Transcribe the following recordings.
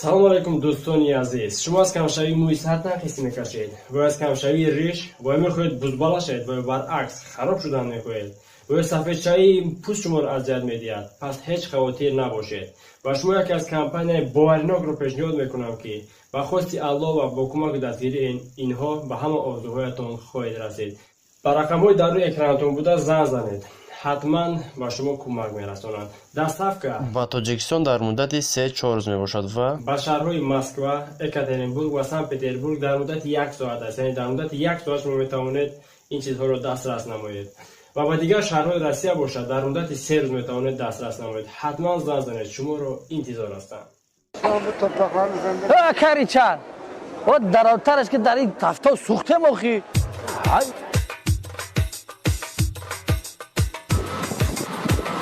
Салом алейкум, дӯстони азиз. Шумо аз камшавии мӯи сар танқисӣ мекашед ва аз камшавии риш, ва мехоҳед бузбала шавед, ва баръакс хароб шудан мехоҳед, ва сафедшавии пӯст шуморо азият медиҳад, пас ҳеҷ хавотир набошед. Ба шумо яке аз компанияи боваринокро пешниҳод мекунам, ки ба хости Аллоҳ ва бо кӯмаки дастгирии инҳо ба ҳама орзуҳоятон хоҳед расид. Ба рақамҳои дар рӯи экранатон буда занг занед, ҳатман ба шумо кӯмак мерасонанд. Доставка ба Тоҷикистон дар муддати 3-4 рӯз мебошад ва ба шаҳрҳои Москва, Екатеринбург ва Санкт Петербург дар муддати як соат аст. Яъне дар муддати як соат шумо метавонед ин чизҳоро дастрас намоед. Ва ба дигар шаҳрҳои Россия бошад, дар муддати 3 рӯз метавонед дастрас намоед. Ҳатман занг занед, шуморо интизор ҳастанд. Каричар, о даротараш ки дар ин тафто сӯхтем охи.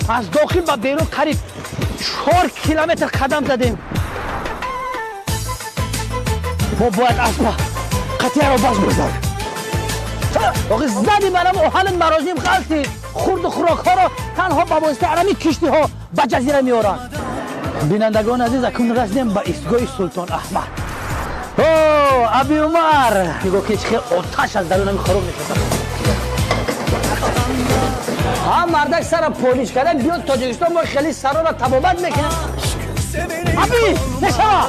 Аз дохил ба берун қариб 4 километр қадам задем. Мо бояд аспа қатияро баз бизор. Охи зади манам оҳани марозим ғалти хурду хӯрокҳоро танҳо ба воситаи арами киштиҳо ба ҷазира меоранд. Бинандагони азиз, акнун расидем ба истгоҳи Султон Аҳмад. О, Аби Умар, нигоҳ ки чӣ хел оташ аз дарунами хороб мешавад. Ҳам мардак сара полиш карда биёд Тоҷикистон, мо хеле сарора табобат мекунем. Аби, нешава!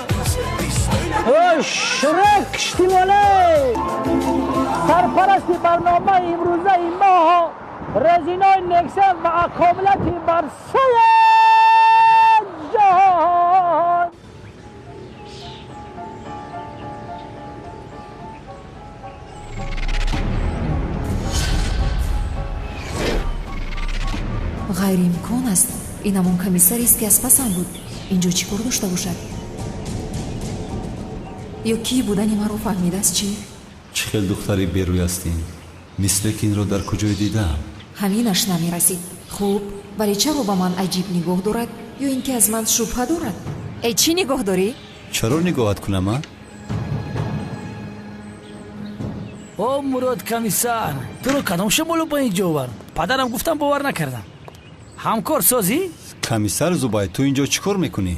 Ой, Шрек киштимоле! Сарпарасти барномаи имрӯзаи мо резинои Нексия ва акомилати барсаи ҷаҳон. Ғайриимкон аст. Ин ҳамон комиссарест, ки аз пасам буд. Инҷо чӣ кор дошта бошад? Ё кӣ будани маро фаҳмидааст чӣ? Чӣ хел духтари берӯй ҳастин? Мисле ки инро дар куҷое дидаам. Ҳаминаш намерасид. Хуб, вале чаро ба ман аҷиб нигоҳ дорад? Ё ин ки аз ман шубҳа дорад? Э, чӣ нигоҳ дорӣ? Чаро нигоҳат кунам, а? О, Мурод комиссар, туро кадом шамолу ба ин ҷо овард? Падарам гуфтам, бовар накардам. Ҳамкор созӣ? Комиссар Зубай, ту инҷо чӣ кор мекунӣ?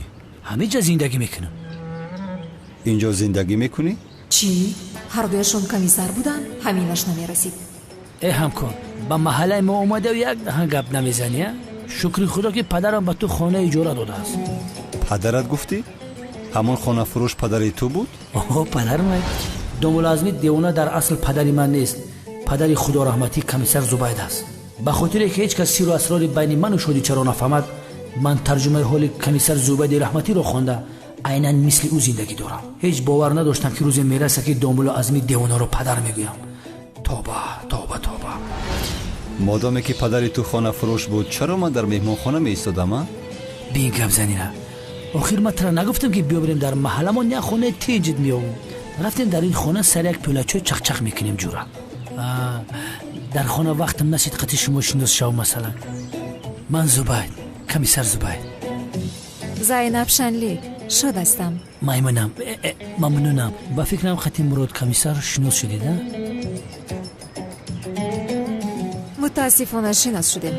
Ҳаминҷа зиндагӣ мекунам. Инҷо зиндагӣ мекунӣ? Чӣ? Ҳардуяшон комиссар буданд? Ҳаминаш намерасид. Э, ҳамкор, ба маҳаллаи мо омадав, як даҳан гап намезанӣ, а? Шукри Худо, ки падарам ба ту хона иҷора додааст. Падарат гуфтӣ? Ҳамон хонафурӯш падари ту буд? Оҳо, падарам. Домулазми девона дар асл падари ман нест. Падари худораҳматӣ комиссар Зубайд аст. Ба хотире ки ҳеҷ кас сиру асрори байни ману шодичаро нафаҳмад, ман тарҷумаи ҳоли комиссар Зубайди раҳматиро хонда, айнан мисли ӯ зиндагӣ дорам. Ҳеҷ бовар надоштам, ки рӯзе мераса, ки домулло Азми девонаро падар мегӯям. Тоба, тоба, тоба. Модоме ки падари ту хонафурӯш буд, чаро ман дар меҳмонхона меистодам, а? Бин гап занина. Охир ман тура нагуфтам, ки биёбирем дар маҳалламон як хонаи тинҷит меёбум. Рафтем дар ин хона сар як пиёлачой чақчақ мекунем, ҷура. Дар хона вақтам насид қати шумо шинос шав, масалан. Ман Зубайд, комиссар Зубайд. Зайнаб Шанли, шод ҳастам. Маймунам, мамнунам. Ба фикрам, қати Мурод комиссар шинос шудед, а? Мутаассифона, шинос шудем.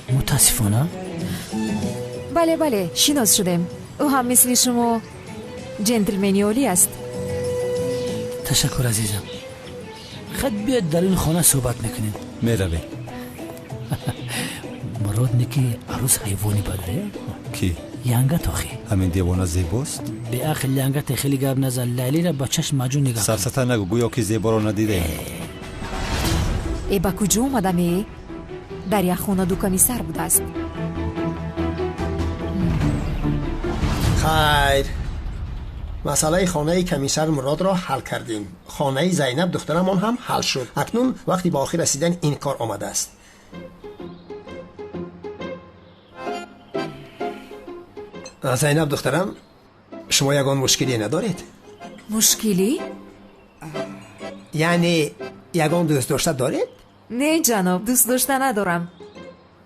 Мутаассифона? Бале, бале, шинос шудем. Ӯ ҳам мисли шумо ҷентлмени олӣ аст. Ташаккур, азизам. Хат биёд, дар ин хона суҳбат мекунем. Меравем. Мурод неки арӯс ҳайвони бадай. Кӣ? Янгат охи. Ҳамин девона зебост? Беақл, янгате хеле гап назан. Лайлира ба чашм маҷун нигоҳ кун. Сафсата нагӯ, гӯё ки зеборо надидаем. Э, ба куҷо омадам, э? Дар як хона ду комиссар будааст. Хайр, масъалаи хонаи комиссар Муродро ҳал кардем. Хонаи Зайнаб духтарамон ҳам ҳал шуд. Акнун вақти ба охир расидани ин кор омадааст. Зайнаб духтарам, шумо ягон мушкиле надоред? Мушкилӣ? Яъне ягон дӯстдошта доред? Не, ҷаноб, дӯстдошта надорам.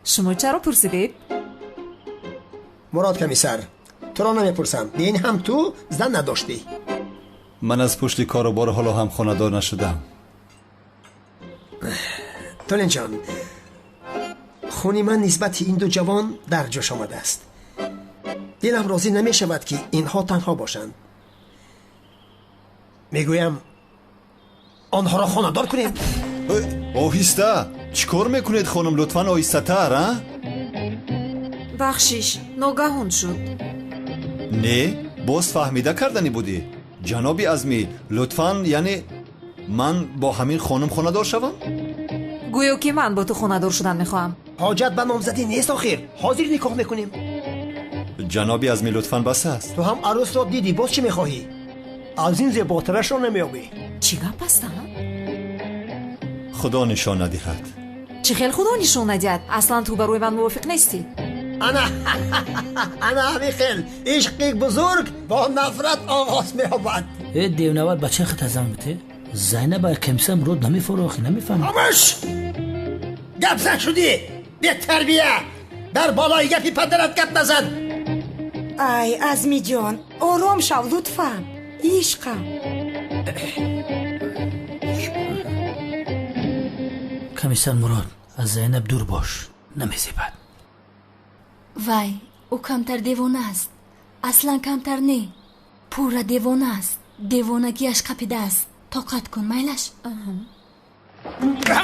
Шумо чаро пурсидед? Мурод комиссар, туро намепурсам. Ин ҳам ту зан надоштӣ. Ман аз пушти кору бор ҳоло ҳам хонадор нашудам. Толинҷон, хуни ман нисбати ин ду ҷавон дар ҷӯш омадааст. Дилам розӣ намешавад, ки инҳо танҳо бошанд. Мегӯям, онҳоро хонадор кунем. Оҳиста, чӣ кор мекунед, хонум? Лутфан оҳистатар, а? Бахшиш, ногаҳон шуд. Не, боз фаҳмида карданӣ будӣ. Ҷаноби Азмӣ, лутфан, яъне ман бо ҳамин хонум хонадор шавам? Гӯё ки ман бо ту хонадор шудан мехоҳам. Ҳоҷат ба номзадӣ нест охир. Ҳозир никоҳ мекунем. Ҷаноби Азмӣ, лутфан бас аст. Ту ҳам арӯсро дидӣ, боз чӣ мехоҳӣ? Аз ин зеботарашро намеёбӣ. Чӣ гап аст, а? Худо нишон надиҳад. Чӣ хел худо нишон надиҳад? Аслан ту барои ман мувофиқ нестӣ. Ана ана ҳамин хел ишқи бузург бо нафрат оғоз меёбад. Э, девнавар, бача хата зан бите. Зайнаб комиссар Мурод намефаҳмад, охи намефаҳмад. Хомӯш! Гап зан шудӣ, бетарбия! Дар болои гапи падарат гап назан. Ай, Азмиҷон, ором шав, лутфан. Ишқам. Комиссар Мурод, аз Зайнаб дур бош, намезебад. Вай, ӯ камтар девона аст. Аслан камтар не, пурра девона аст. Девонагиаш қапидааст. Тоқат кун, майлаш?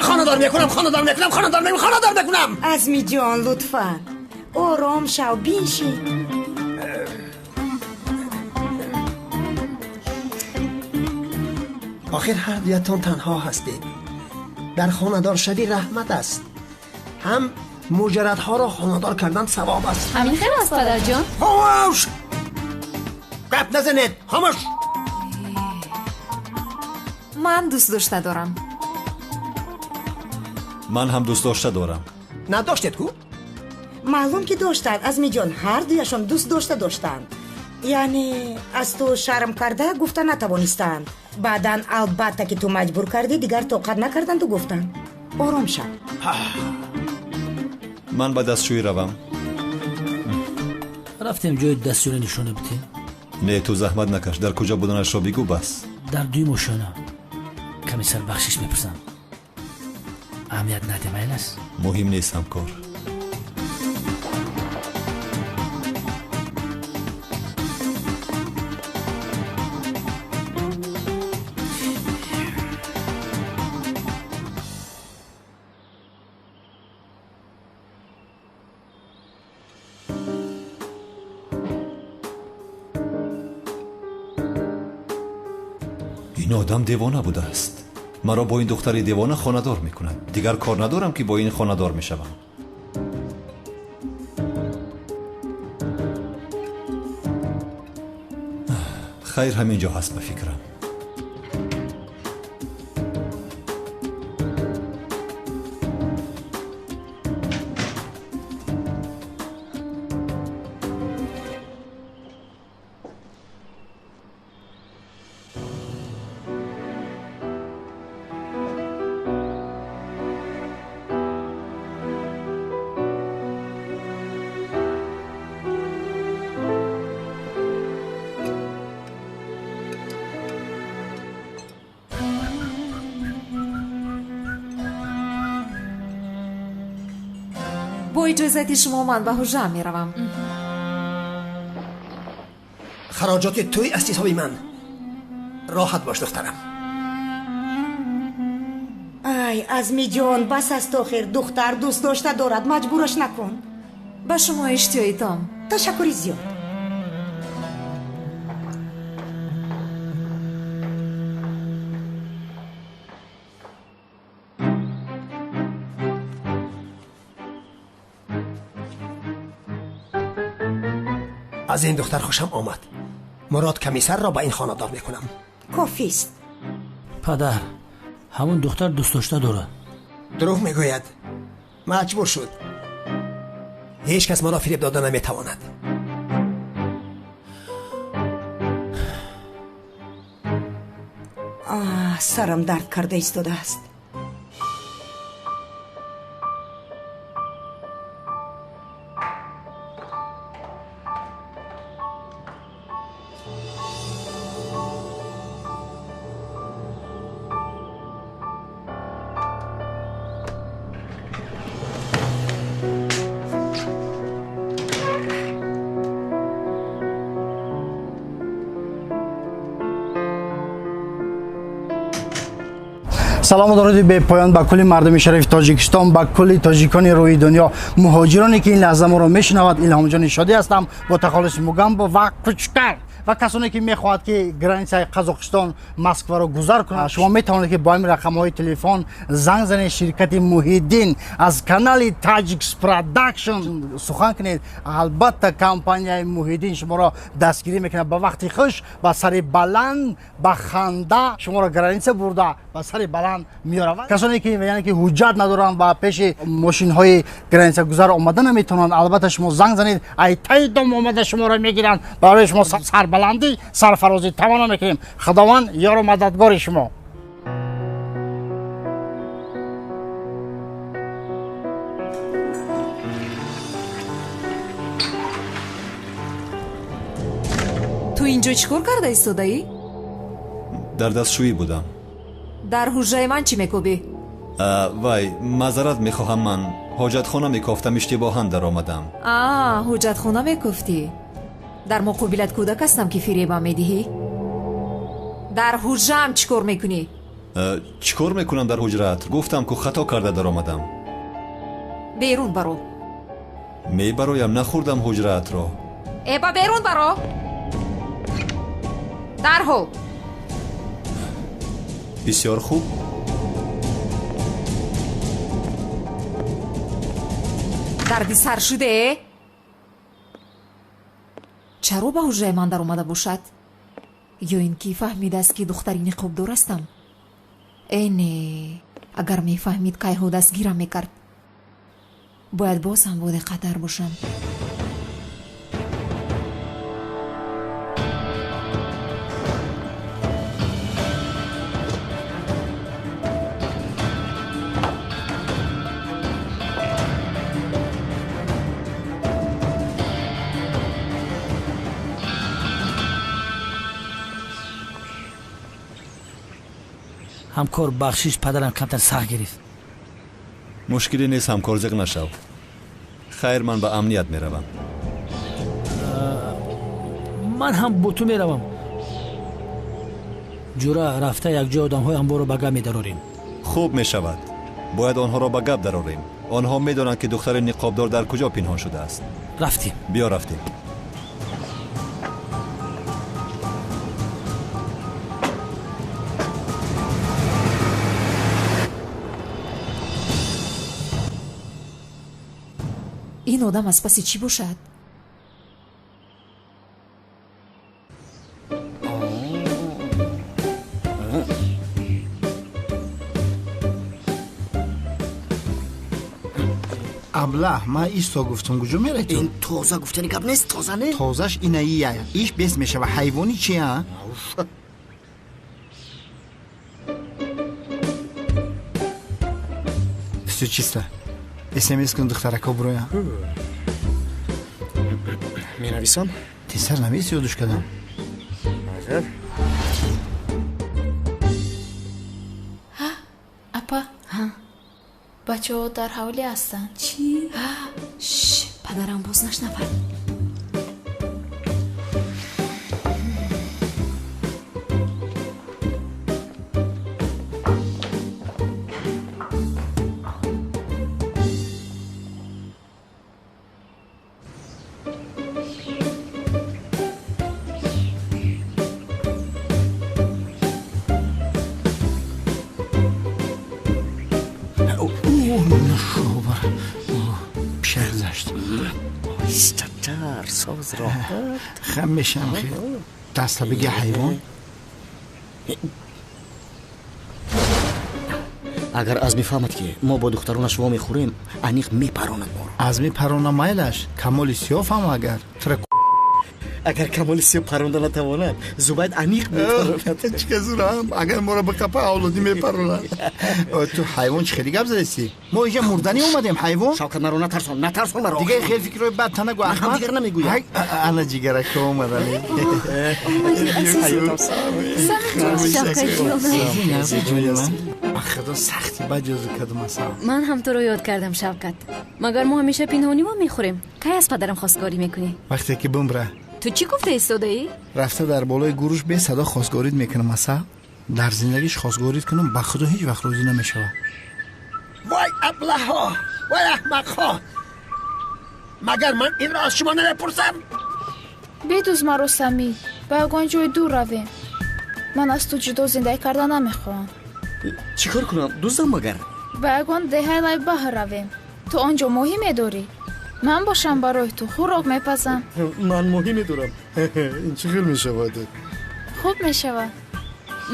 Хонадор мекунам, хонадор мекунам, хонадор мекунам, хонадор мекунам. Азмиҷон, лутфан ором шав, биншин. Охир ҳар дуятон танҳо ҳастед. Дар хонадоршавӣ раҳмат аст. Ҳам муҷаррадҳоро хонадор кардан савоб аст. Ҳамин хел аст, падарҷон? Хомӯш! Гап назанед, хомӯш! Ман дӯст дошта дорам. Ман ҳам дӯст дошта дорам. Надоштед ку? Маълум ки доштанд, Азмиҷон, ҳар дуяшон дӯст дошта доштанд. Яъне аз ту шарм карда гуфта натавонистанд. Баъдан албатта ки ту маҷбур кардӣ, дигар тоқат накарданду гуфтанд. Ором шав. Ман ба дастшӯӣ равам. Рафтем ҷои дастшӯӣ нишона битем. Не, ту заҳмат накаш, дар куҷо буданашро бигӯ бас. Дар дуюм ошёна. Комиссар, бахшиш мепурсам. Аҳамият наде, майлаш? Муҳим нест, ҳамкор. Ин одам девона будааст. Маро бо ин духтари девона хонадор мекунад. Дигар кор надорам, ки бо ин хонадор мешавам. Хайр, ҳамин ҷо ҳаст ба фикрам. Бо иҷозати шумо ман ба ҳуҷра меравам. Хароҷоти тӯй аз ҳисоби ман. Роҳат бош, духтарам. Ай, Азмиҷон, бас аст охир. Духтар дӯст дошта дорад, маҷбураш накун. Ба шумо иштиҳои том. Ташаккури зиёд. Аз ин духтар хушам омад. Мурод комиссарро ба ин хонадор мекунам. Кофист. Падар, ҳамон духтар дӯст дошта дорад. Дурӯғ мегӯяд. Маҷбур шуд. Ҳеҷ кас маро фиреб дода наметавонад. Сарам дард карда истодааст. Салому дуруди бепоён ба кулли мардуми шарифи Тоҷикистон, ба кулли тоҷикони рӯи дунё, муҳоҷироне ки ин лаҳза моро мешунавад. Илҳомҷони Шодӣ ҳастам бо тахаллуси Мугамбо ва Кучкар ва касоне ки мехоҳад ки границаи Қазоқистон Москваро гузар кунад, шумо метавонед ки бо ҳамин рақамҳои телефон занг занед. Ширкати Муҳиддин аз канали Таҷикс Продакшн сухан кунед. Албатта компанияи Муҳиддин шуморо дастгирӣ мекунад. Ба вақти хуш, ба сари баланд, ба ханда шуморо граница бурда ба сари баланд меоравад. Касоне ки яъне ки ҳуҷҷат надоранд ва пеши мошинҳои граница гузар омада наметавонанд, албатта шумо занг занед, ай таи дом омада шуморо мегиранд. Барои шумо сарбаландӣ, сарфарозӣ таманно мекунем. Худованд ёру мададгори шумо. Ту инҷо чӣ кор карда истодаӣ? Дар дастшӯӣ будам. Дар ҳуҷраи ман чӣ мекобӣ? Вай, маъзарат мехоҳам, ман ҳоҷатхона мекофтам, иштибоҳан даромадам. А, ҳоҷатхона мекофтӣ? Дар муқобилат кӯдак ҳастам ки фиребам медиҳӣ? Дар ҳуҷраам чӣ кор мекунӣ? Чӣ кор мекунам дар ҳуҷраат? Гуфтам ку хато карда даромадам. Берун баро. Мебароям, нахӯрдам ҳуҷраатро. Э, ба берун баро. Дарҳол. Бисёр хуб. Дарди сар шуде? Чаро ба ҳуҷраи ман даромада бошад? Ё ин ки фаҳмидааст ки духтари ниқобдор ҳастам? Э не, агар мефаҳмид, кайҳо дастгирам мекард. Бояд боз ҳам бодиққаттар бошам. Ҳамкор, бахшиш, падарам камтар сахт гирифт. Мушкиле нест ҳамкор, зиқ нашав. Хайр, ман ба амният меравам. Ман ҳам бо ту меравам. Ҷура, рафта якҷоя одамҳои амборро ба гап медарорем. Хуб мешавад. Бояд онҳоро ба гап дарорем. Онҳо медонанд ки духтари ниқобдор дар куҷо пинҳон шудааст. Рафтем. Биё, рафтем. Ин одам аз паси чӣ бошад? Аблаҳ, ман исто гуфтам, куҷо мерай ту? Ин тоза гуфтани гап нест, тоза не? Тозаш инаия, иш бес мешава. Ҳайвони чия? Всё чисто. СМС кун, духтарако буроя. Менависам? Тезтар навис, ёдуш кардам. Апа, бачаҳо дар ҳавлӣ ҳастанд. Чӣ? Ш, падарам боз нашнавад. Хам мешам, даста биги ҳайвон. Агар Азмӣ фаҳмад ки мо бо духтаронаш вомехӯрем, аниқ мепаронад моро. Азмӣ парона майлаш, Камоли Сиёҳ фаҳма агар тура. Агар Камоли Сиёҳ паронда натавонад, Зубайд аниқ мепаронад. Чӣ казурам, агар моро биқапа, авлодӣ мепаронад. Ту ҳайвон, чӣ хеле гап задасӣ? Мо инҷа мурданӣ омадем, ҳайвон. Шавкат, маро натарсон, натарсон маро. Дигар хел фикрҳои бад та нагӯ, Аҳмад. Дигар намегӯям. Ана ҷигарака омадани. Худо сахти бад ҷозу кардам асал. Ман ҳам туро ёд кардам, Шавкат. Магар мо ҳамеша пинҳонӣ вомехӯрем? Кай аз падарам хостгорӣ мекунӣ? Вақте ки бумра. Ту чӣ гуфта истодаӣ? Рафта дар болои гуруш бесадо хостгорид мекунам, асал. Дар зиндагиш хостгорит кунам, ба худо ҳеҷ вақт розӣ намешавад. Вой аблаҳо, вой аҳмақҳо, магар ман инро аз шумо намепурсам? Бидуз маро, Самӣ, ба ягон ҷои дур равем. Ман аз ту ҷудо зиндагӣ карда намехоҳам. Чӣ кор кунам, дуздам магар? Ба ягон деҳаи лайбаҳр равем. Ту он ҷо моҳӣ медорӣ? Ман бошам барои ту хӯрок мепазам. Ман моҳӣ медорам. Ин чӣ хел мешавад? Хуб мешавад.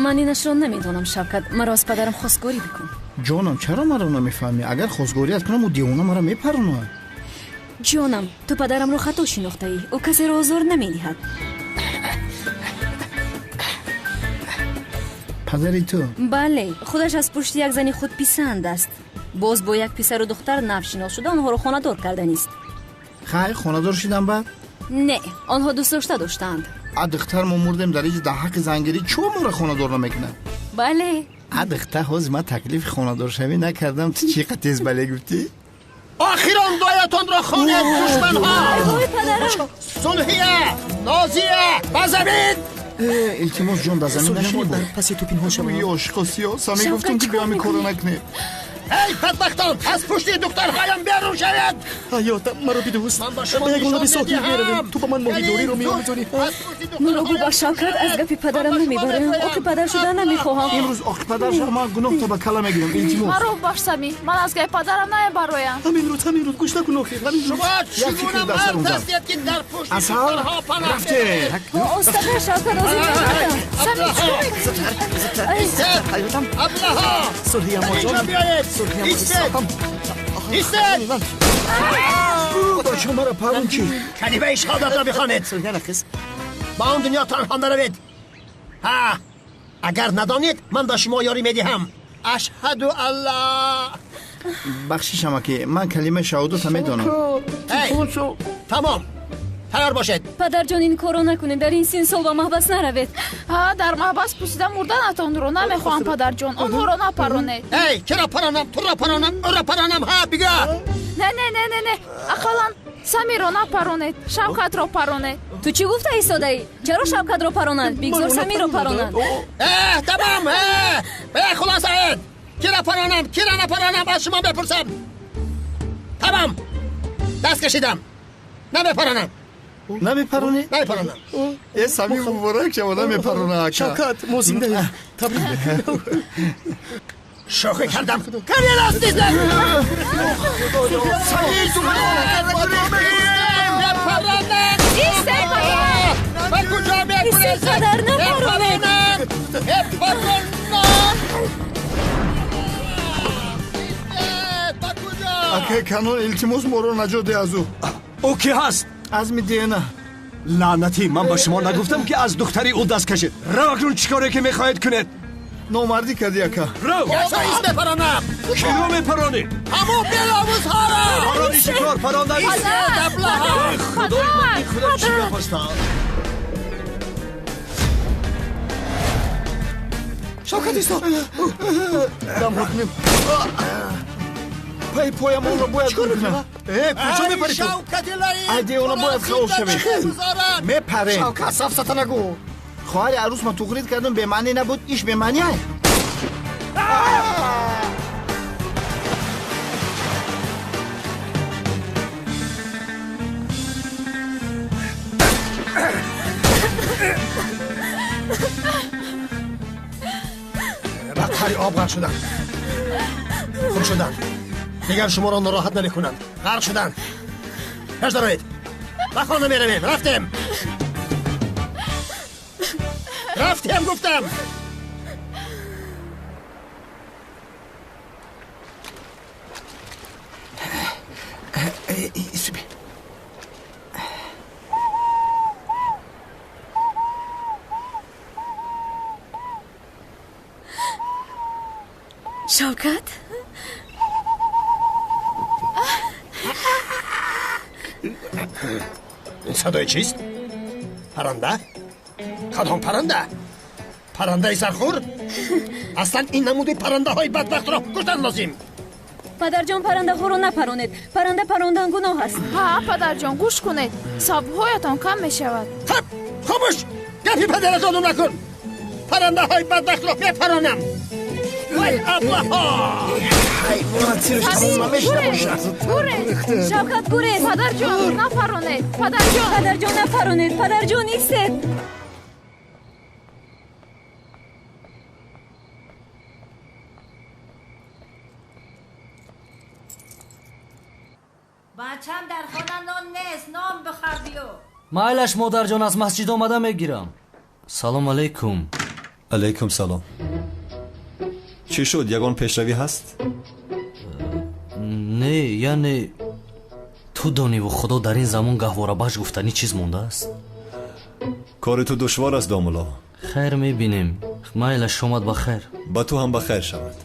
Ман инашро намедонам, Шавкат. Маро аз падарам хостгорӣ бикун. Ҷонам, чаро маро намефаҳмӣ? Агар хостгорият кунам, ӯ девона маро мепаронад. Ҷонам, ту падарамро хато шинохтаӣ. Ӯ касеро озор намедиҳад. Падари ту? Бале, худаш аз пушти як зани худписанд аст. Боз бо як писару духтар навшинос шуда, онҳоро хонадор карданист. Хайр, хонадор шидан баъд? Не, онҳо дӯстдошта доштаанд. А духтар, мо мурдем дар иҷ дар ҳаққи зангирӣ, чо моро хонадор намекунад? Бале. А духтар, ҳозир ман таклифи хонадоршавӣ накардам, ту чӣ қа тез бале гуфтӣ? Охирон дуоятонро хонед, душманҳо! Ой, падарам! Сулҳия, Нозия, ба замин! Илтимос, ҷон, ба замин нашинӣ. Дар паси ту пинҳон шавам. Ошиқо сиё, сами гуфтум ки биёми корро накунед. Эй бадбахтон, аз пушти духтарҳоям берун шавед! Ҳаётам, маро бидӯст. Ман ба шумо Ба ягон нишон лаби соҳил меравем. Ту ба ман моҳидориро меомӯзонӣ. Маро бубахш, Шавкат, аз гапи падарам намебарам. Оқи падар шуда намехоҳам. Имрӯз оқи падар шава, ман гуноҳто ба кала мегирам, илтимос. Маро бубахш, Самӣ, ман аз гапи падарам намебароям. Ҳамин рӯз, ҳамин рӯз, гӯш накун охир, ҳамин рӯз. Шумо чӣ Як фикр гуна дар сарам мард зад. ҳастед, ки дар пушти Асал, духтарҳо паноҳ рафте. мебаред? Остатар, Шавкат, озир ҷонам. Самӣ, чӣ мекунӣ? Истед! Ҳаётам, Аблаҳо! Сулҳия Инҷо моҷон. биёед! Сулҳия Истед! Истед! Бача, маро парон чӣ? Калимаи шаҳодатро бихонед. Сулҳия нақис. Ба он дунё танҳо наравед. Ҳа, агар надонед, ман ба шумо ёрӣ медиҳам. Ашҳаду алла. Бахшишама ки ман калимаи шаҳодата медонам. Эй, тамом, тайёр бошед. Падарҷон, ин корро накунед. Дар ин син сол ба маҳбас наравед. Ҳа, дар маҳбас пусида мурданатонро намехоҳам, падарҷон. Онҳоро напаронед. Эй, киро паронам? Туро паронам, ӯро паронам? Ҳа, бигӯ. Не, не, не, не, не, ақаллан Самиро напаронед, Шавкатро паронед. Ту чӣ гуфта истодаӣ? Чаро Шавкатро паронанд? Бигзор Самиро паронанд. Э, тамом. Э, хулосаед. Киро паронам, киро напаронам, аз шумо мепурсам. Тамом, даст кашидам, намепаронам. Намепаронӣ? Намепаронам. Э, Сами, муборак шава, намепарона ака. Шавкат, мо зиндаем. Табрик мекунам. Шӯхӣ кардам. Карьера астизем. Мепаронам. Истед, падар! Ба куҷо мекунед? Истед, падар, напаронед. Мепаронам. Ба куҷо? Акай Канон, илтимос, моро наҷот деҳ аз ӯ. Ӯ ки ҳаст? Азми Диена. Лаънатӣ, ман ба шумо нагуфтам, ки аз духтари ӯ даст кашед? Рав, акнун чӣ коре ки мехоҳед кунед. Номардӣ кардӣ, ака. Рав. Яксо ист, мепаронам. Киро мепаронӣ? Ҳамон беловузҳоро. Парони чӣ кор? Парондан. Истед, аблаҳо. Худои ман, ин худо чӣ гап аст? Шавкат, исто. Дам ҳукмим. Пай поям онро бояд гум кунам. Э, куҷо мепарӣ ту? Шавкати лаим. Ай, девона, бояд халос шавем. Мепарем. Шавкат, сафсата нагӯ. Хоҳари арӯс, ман туғрид кардам, бемаънӣ набуд, иш бемаънӣ ай. Ба қаъри об ғарқ шуданд. Хуб шуданд, дигар шуморо нороҳат намекунанд. Ғарқ шуданд. Пеш дароед, ба хона меравем. Рафтем, рафтем, гуфтам. Шавкат? Ин садои чист? Парранда? Кадом парранда? Паррандаи сархӯр? Аслан ин намуди паррандаҳои бадбахтро куштан лозим. Падарҷон, паррандаҳоро напаронед. Парранда парондан гуноҳ аст. Ҳа, падарҷон, гӯш кунед, савобҳоятон кам мешавад. Хаб, хомӯш, гапи падаратону накун. Парандаҳои бадбахтро мепаронам. Вай аблаҳо! Шавкат, гурез! Падарҷон, нафаронед! Падарҷон! Падарҷон, нафаронед! Падарҷон, истед! Бачам, дар хона нон нест, нон бихар биё. Майлаш, модарҷон, аз масҷид омада мегирам. Салом алейкум. Алейкум салом. Чӣ шуд, ягон пешравӣ ҳаст? Не, яъне ту дониву худо, дар ин замон гаҳворабахш гуфтанӣ чиз мондааст. Кори ту душвор аст, домулло. Хайр, мебинем. Майлаш, шомад ба хайр. Ба ту ҳам ба хайр шавад.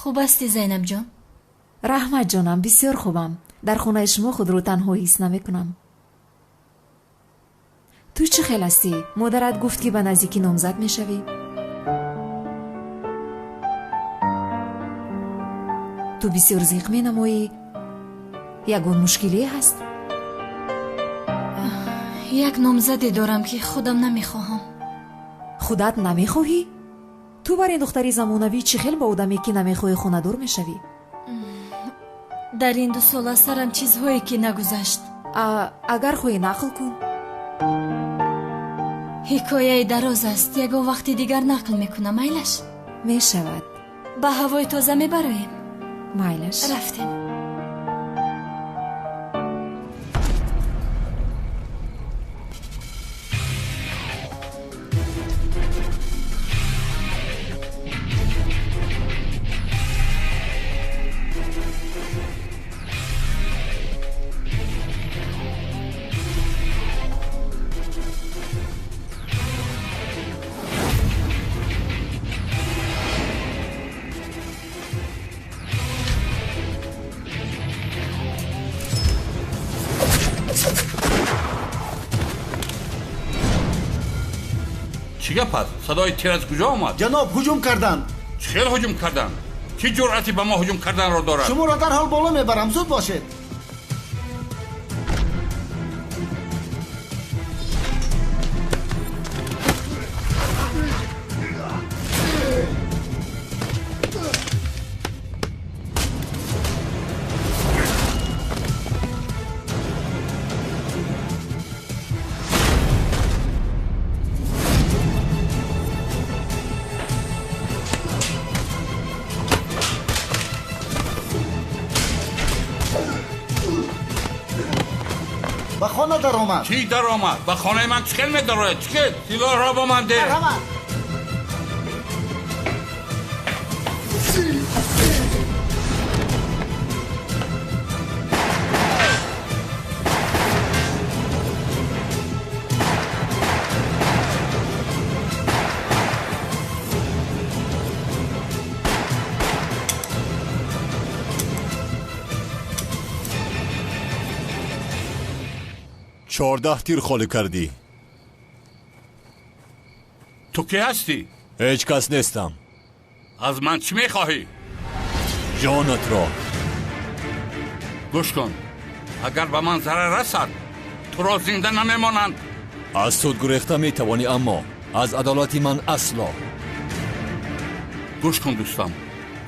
Хуб ҳастӣ, Зайнабҷон? Раҳмат, ҷонам, бисёр хубам. Дар хонаи шумо худро танҳо ҳис намекунам. Ту чӣ хел ҳастӣ? Модарат гуфт, ки ба наздикӣ номзад мешавӣ. Ту бисёр зиқ менамоӣ. Ягон мушкиле ҳаст? Як номзаде дорам, ки худам намехоҳам. Худат намехоҳӣ? Ту бар ин духтари замонавӣ чӣ хел ба одаме, ки намехоҳӣ, хонадор мешавӣ? Дар ин 2 сола сарам чизҳое ки нагузашт. Агар хоҳӣ, нақл кун. Ҳикояи дароз аст, ягон вақти дигар нақл мекунам, майлаш? Мешавад. Ба ҳавои тоза мебароем? Майлаш. Рафтем. Чӣ гап аст? Садои тир аз куҷо омад? Ҷаноб, ҳуҷум карданд. Чӣ хел ҳуҷум карданд? Чӣ ҷуръате ба мо ҳуҷум карданро дорад? Шуморо дарҳол боло мебарам, зуд бошед. Ба хона даромад. Чӣ даромад? Ба хонаи ман чӣ хел медарояд? Чӣ хел? Силоҳро ба ман деҳ. 14 тир холӣ кардӣ. Ту кӣ ҳастӣ? Ҳеҷ кас нестам. Аз ман чӣ мехоҳӣ? Ҷонатро. Гӯш кун, агар ба ман зарар расад, туро зинда намемонанд. Аз суд гурехта метавонӣ, аммо аз адолати ман асло. Гӯш кун, дӯстам,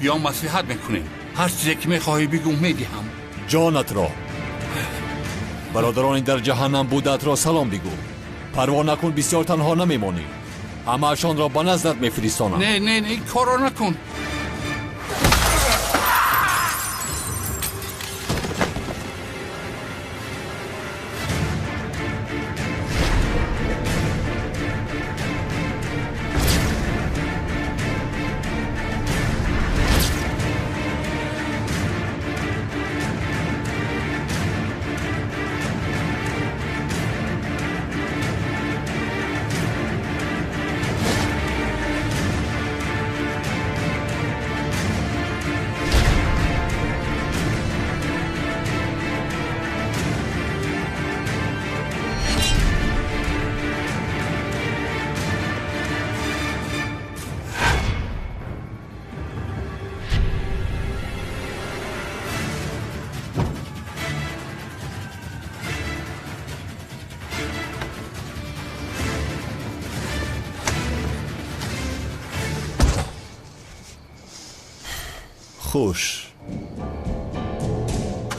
биё маслиҳат мекунем. Ҳар чизе ки мехоҳӣ бигӯ, медиҳам. Ҷонатро. Бародарони дар ҷаҳаннам будаатро салом бигӯ. Парво накун, бисёр танҳо намемонӣ. Ҳамаашонро ба наздат мефиристонам. Не, не, не, ин корро накун. Хуш,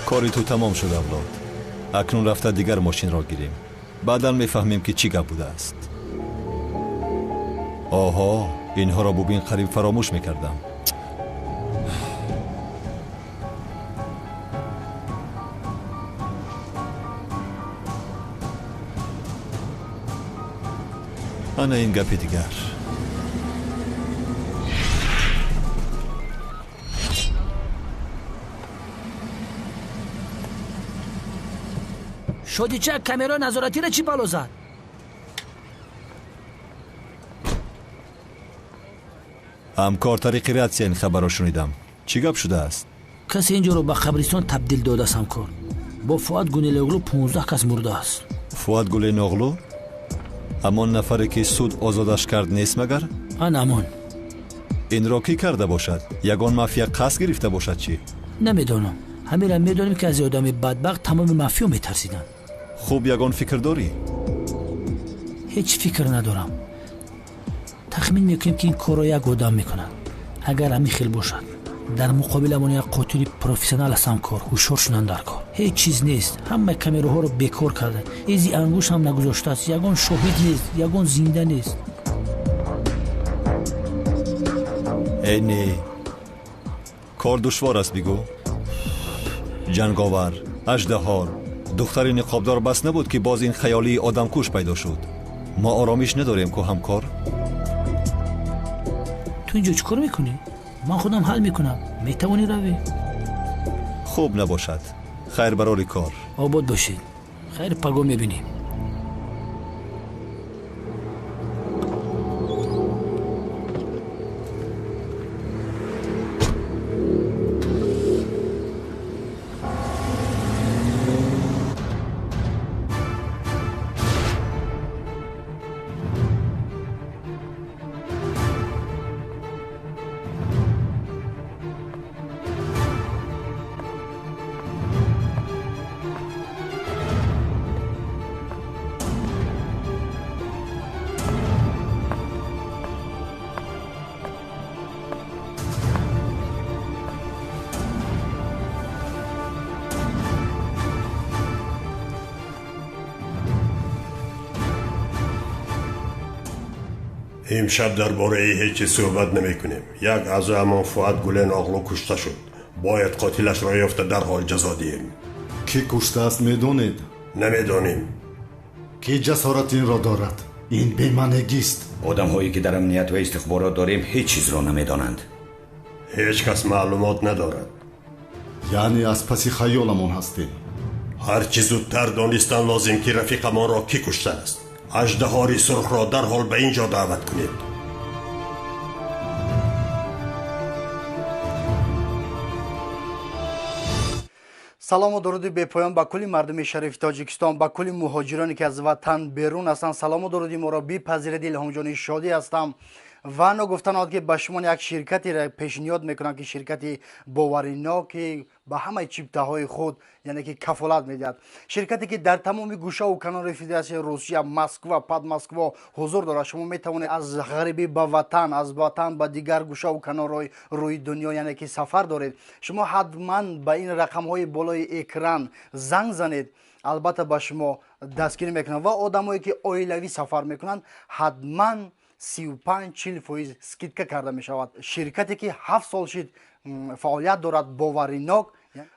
кори ту тамом шуд, авлод. Акнун рафта дигар мошинро гирем. Баъдан мефаҳмем, ки чӣ гап будааст. Оҳо, инҳоро бубин, қариб фаромӯш мекардам. Ана ин гапи дигар. Шодича, камераи назоратиро чӣ бало зад? Ҳамкор, тариқи ратсия ин хабарро шунидам. Чӣ гап шудааст? Касе ин ҷоро ба қабристон табдил додааст, ҳамкор. Бо Фуат Гунелоғлу 15 кас мурдааст. Фуат Гуленоғлу? Ҳамон нафаре, ки суд озодаш кард, нест магар? Ан ҳамон. Инро кӣ карда бошад? Ягон мафия қасд гирифта бошад чӣ? Намедонам. Ҳамира медонем, ки аз одами бадбахт тамоми мафиё метарсиданд. Хуб, ягон фикр дорӣ? Ҳеҷ фикр надорам. Тахмин мекунем, ки ин корро як одам мекунад. Агар ҳамин хел бошад, дар муқобиламон як қотили профессионал аст, ҳамкор. Ҳушёр шунанд дар кор. Ҳеҷ чиз нест, ҳамаи камераҳоро бекор карда, изи ангушт ҳам нагузоштааст, ягон шоҳид нест, ягон зинда нест. Э не, кор душвор аст, бигӯ. Ҷанговар, аждаҳор, духтари ниқобдор бас набуд, ки боз ин хаёлии одамкуш пайдо шуд. Мо оромиш надорем ку, ҳамкор. Ту инҷо чӣ кор мекунӣ? Ман худам ҳал мекунам. Метавонӣ равӣ. Хуб, набошад. Хайр, барори кор. Обод бошед. Хайр, паго мебинем. Имшаб дар бораи ҳеҷ чиз суҳбат намекунем. Як аъзоямон Фуат Гуленоғлу кушта шуд. Бояд қотилашро ёфта дарҳол ҷазо диҳем. Кӣ куштааст, медонед? Намедонем. Кӣ ҷасорат инро дорад? Ин бемаънигист. Одамҳое, ки дар амният ва истихборот дорем, ҳеҷ чизро намедонанд. Ҳеҷ кас маълумот надорад. Яъне аз паси хаёламон ҳастем. Ҳарчи зудтар донистан лозим, ки рафиқамонро кӣ куштааст. Аждаҳори сурхро дарҳол ба ин ҷо даъват кунед. Салому дуруди бепоён ба кулли мардуми шарифи Тоҷикистон, ба кулли муҳоҷироне, ки аз ватан берун ҳастанд. Салому дуруди моро бипазиред. Илҳомҷони Шодӣ ҳастам ва ногуфта наояд, ки ба шумо як ширкатеро пешниҳод мекунам, ки ширкати боваринок, ки ба ҳамаи чиптаҳои худ, яъне ки кафолат медиҳад. Ширкате, ки дар тамоми гӯшаву канори Федератсияи Русия, Москва, Подмосква ҳузур дорад. Шумо метавонед аз ғарибӣ ба ватан, аз ватан ба дигар гӯшаву канорҳои рӯи дунё, яъне ки сафар доред. Шумо ҳатман ба ин рақамҳои болои экран занг занед, албатта ба шумо дастгирӣ мекунанд. Ва одамое, ки оилавӣ сафар мекунанд, ҳатман 35-40% скидка карда мешавад. Ширкате, ки 7 сол шид фаъолият дорад, боваринок.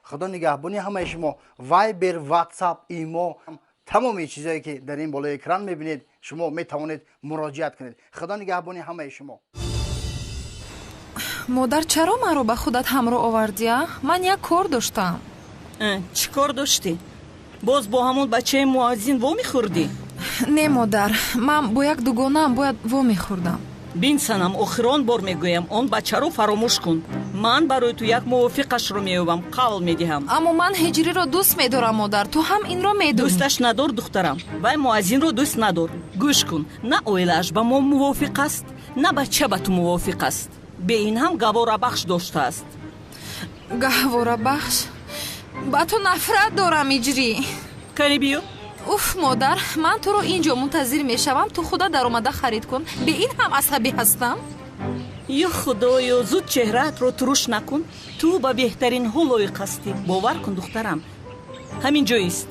Худо нигаҳбони ҳамаи шумо. Вайбер, Ватсап, Имо, тамоми чизое, ки дар ин болои экран мебинед, шумо метавонед муроҷиат кунед. Худо нигаҳбони ҳамаи шумо. Модар, чаро маро ба худат ҳамроҳ овардия? Ман як кор доштам. Чӣ кор доштӣ? Боз бо ҳамон бачаи муаззин вомехӯрдӣ? Не, модар, ман бо як дугонаам бояд вомехӯрдам. Бин, санам, охирон бор мегӯям, он бачаро фаромӯш кун. Ман барои ту як мувофиқашро меёбам, қавл медиҳам. Аммо ман Ҳиҷриро дӯст медорам, модар, ту ҳам инро медонӣ. Дӯсташ надор, духтарам. Вай муаззинро дӯст надор. Гӯш кун, на оилааш ба мо мувофиқ аст, на бача ба ту мувофиқ аст. Бе ин ҳам гаҳворабахш доштааст. Гаҳворабахш? Ба ту нафрат дорам, Иҷрӣ. Кани биё. Уф, модар, ман туро ин ҷо мунтазир мешавам, ту худа даромада харид кун. Бе ин ҳам асабӣ ҳастам. Ё Худоё, зуд чеҳраатро туруш накун. Ту ба беҳтаринҳо лоиқ ҳастӣ. Бовар кун, духтарам. Ҳамин ҷоист.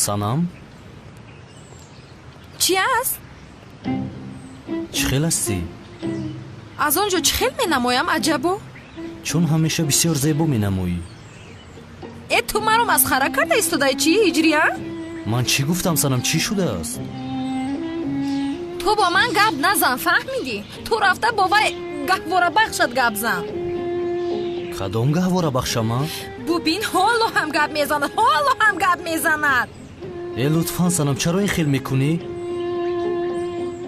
Санам? Чӣ аст? Чӣ хел ҳастӣ? Аз он ҷо чӣ хел менамоям, аҷабо? Чун ҳамеша бисёр зебо менамоӣ. Э, ту маро масхара карда истодаи чӣ, ҳиҷрия? Ман чӣ гуфтам, Санам, чӣ шудааст? Ту бо ман гап назан, фаҳмидӣ? Ту рафта бо вай гаҳворабахшат гап зан. Кадом гаҳворабахшама? Бубин, ҳоло ҳам гап мезанад, ҳоло ҳам гап мезанад. Э, лутфан, Санам, чаро ин хел мекунӣ?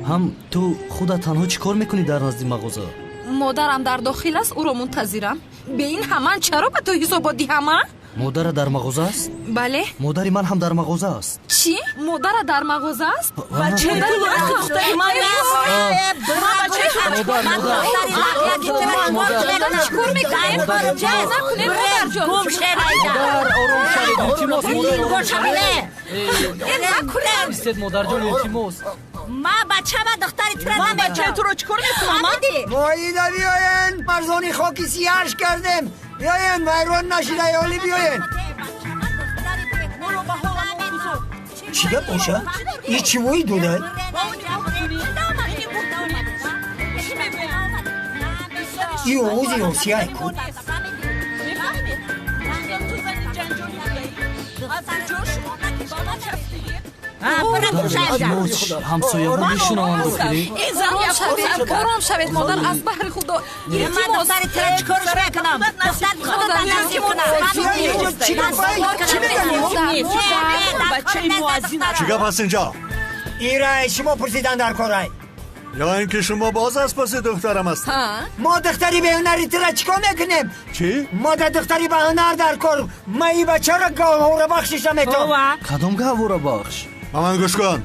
Ҳам ту худат танҳо чӣ кор мекунӣ дар назди мағоза? Модарам дар дохил аст, ӯро мунтазирам. Бе ин ҳаман чаро ба ту ҳисобот диҳам, а? Модара дар мағоза аст? Бале. Модари ман ҳам дар мағоза аст. Чӣ? Модара дар мағоза аст? Бачаи ту лоиқи духтари ман нест. Чӣ кор мекунем? Ҷанг накунед, модарҷон. Гум шерайда. Ором шавед, илтимос. Накунед. Истед, модарҷон, илтимос. Ма бачама духтари тура Ман бачаи туро чӣ кор мекунам, а? Моида биёен, марзони хоки сияш кардем. Биёен, вайрон нашида, ёли биёен. Чӣ гап боша? И чӣ вой додай? И овози Осияй ку? Ҳамсояҳо мешунаванд, охирӣ. Ором шавед, модар, аз баҳри Худо. Ман духтари тура чӣ корш мекунам? Духтари худо насиб кунам. Чӣ гап ҳаст инҷо? Ирай, шумо пурсидан дар корай. Ё ин ки шумо боз аз паси духтарам ҳастед? Мо духтари беҳунари тура чӣ кор мекунем? Чӣ? Мо да духтари баҳунар дар кор. Ма и бачаро гаҳворабахшиш наметавон. Кадом гаҳворабахш? Ба ман гӯш кун.